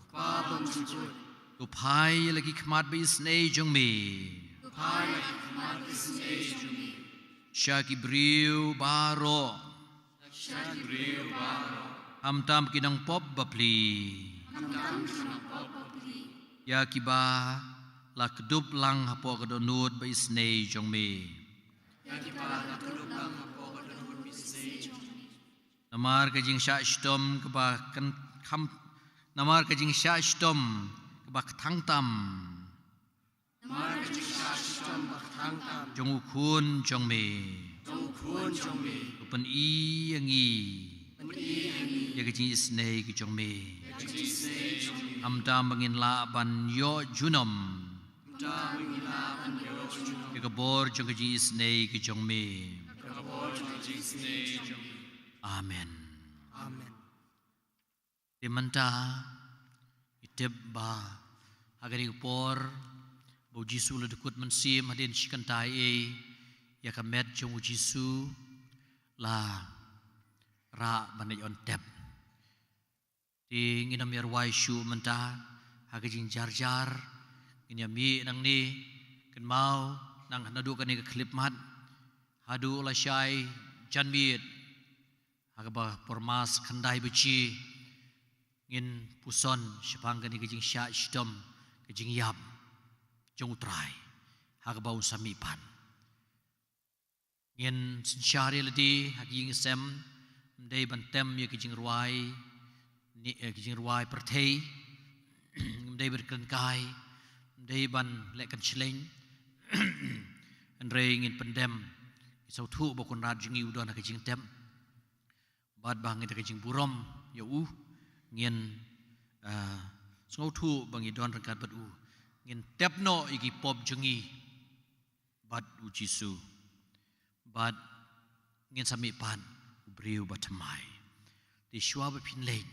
Kpa bymjukut. To phai ïa la ki khmat ba isynei jong me. To phai ïa la ki khmat ba isynei jong me. Sha ki briew baroh. Sha ki briew baroh. Khamtam ki nongpop bapli. Khamtam ki nongpop bapli. Ïa kiba la kdup lang hapoh ka dohnud ba isynei jong me. Ïa kiba la kdup lang hapoh ka dohnud ba isynei jong me. Namar ka jingshah shitom kaba kan kham, namar ka jingshah shitom kaba kthang tam. Namar ka jingshah shitom ba kthang tam. Jong u khun jong me. Jong u khun jong me. Pyni ïa ngi. Pyni ïa ngi. Ïa ka jingisynei ka jong me. Ïa ka jingisynei jong me. Khamtam ba ngin lah ban ïoh junom. Khamtam ba ngin lah ban ïoh junom. Ïa ka bor jong ka jingisynei ka jong me. Ïa ka bor jong ka jingisynei ka jong me. Amen. Amen. Te mynta ngi tip ba ha kane ka por ba u Jisu u la dkut mynsiem hadien shi kynta eiei, ïa ka met jong u Jisu la rah ban leit on tep. Te ngin ym ïa rwai shuh mynta ha ka jingjarjar, ngin ïa mih nangne, kynmaw, nang naduh kane ka khyllipmat haduh lashai janmiet, ha kaba por mass khyndai baje ngin puson shaphang kane ka jingshah shitom, ka jingïap jong u Trai, ha kaba un sa mihpat. Ngin synshar ïa lade ha ka ïing sem, ym dei ban tem ïa ka jingrwai, ne, eh, ka jingrwai pyrthei, ym dei ban kren kai, ym dei ban leh kynshleng. Hynrei ngin pyndem, ngi sngewthuh ba u Kynrad jong ngi u don ha ka jingtep. Bad ba ngin da ka jingburom ïa u, ngin, ah, sngewthuh ba ngi don ryngkat bad u. Ngin tep noh ïa ki pop jong ngi bad u Jisu. Bad ngin sa mihpat u briew ba thymmai. Te shuwa ba phin leit,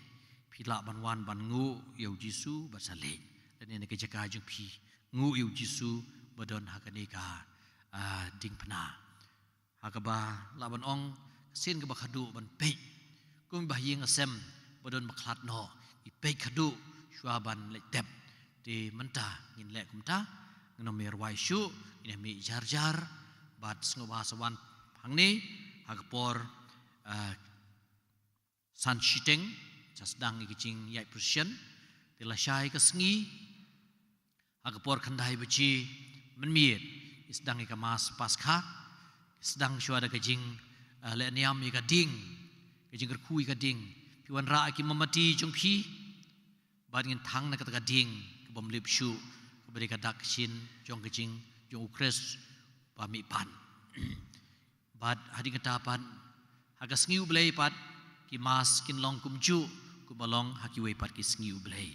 phi lah ban wan ban nguh ïa u Jisu bad sa leit. Lane na ka jaka jong phi, nguh ïa u Jisu ba don ha kane ka, ah, diengphna. Ha kaba lah ban ong, ka sien kaba khadduh ban peit. Kum ba ha ïing ha sem ba don ba khlad noh, i peit khadduh shuwa ban leit tep. Te mynta ngin leh kumta, ngin ym ïa rwai shuh, ngin ïa mih jarjar, bad sngewbha sa wan hangne ha ka por, ah, san shiteng, sa sdang ïa ka jingïaid procession, te lashai ka sngi, ha ka por khyndai baje mynmiet, ngi sdang ïa ka Mass Paskha, sdang shuwa da ka jing, eh, leh niam ïa ka dieng, ka jingkyrkhu ïa ka dieng, phi wanrah ïa ki mombati jong phi, bad ngin thang na kata ka dieng, kaba ym lip shuh, kaba dei ka dak ka shin, jong ka jing, jong u Khrist, ba mihpat. Bad hadien kata pat, ha ka sngi U Blei pat, ki Mass kin long kumjuh, kumba long ha kiwei pat ki sngi U Blei.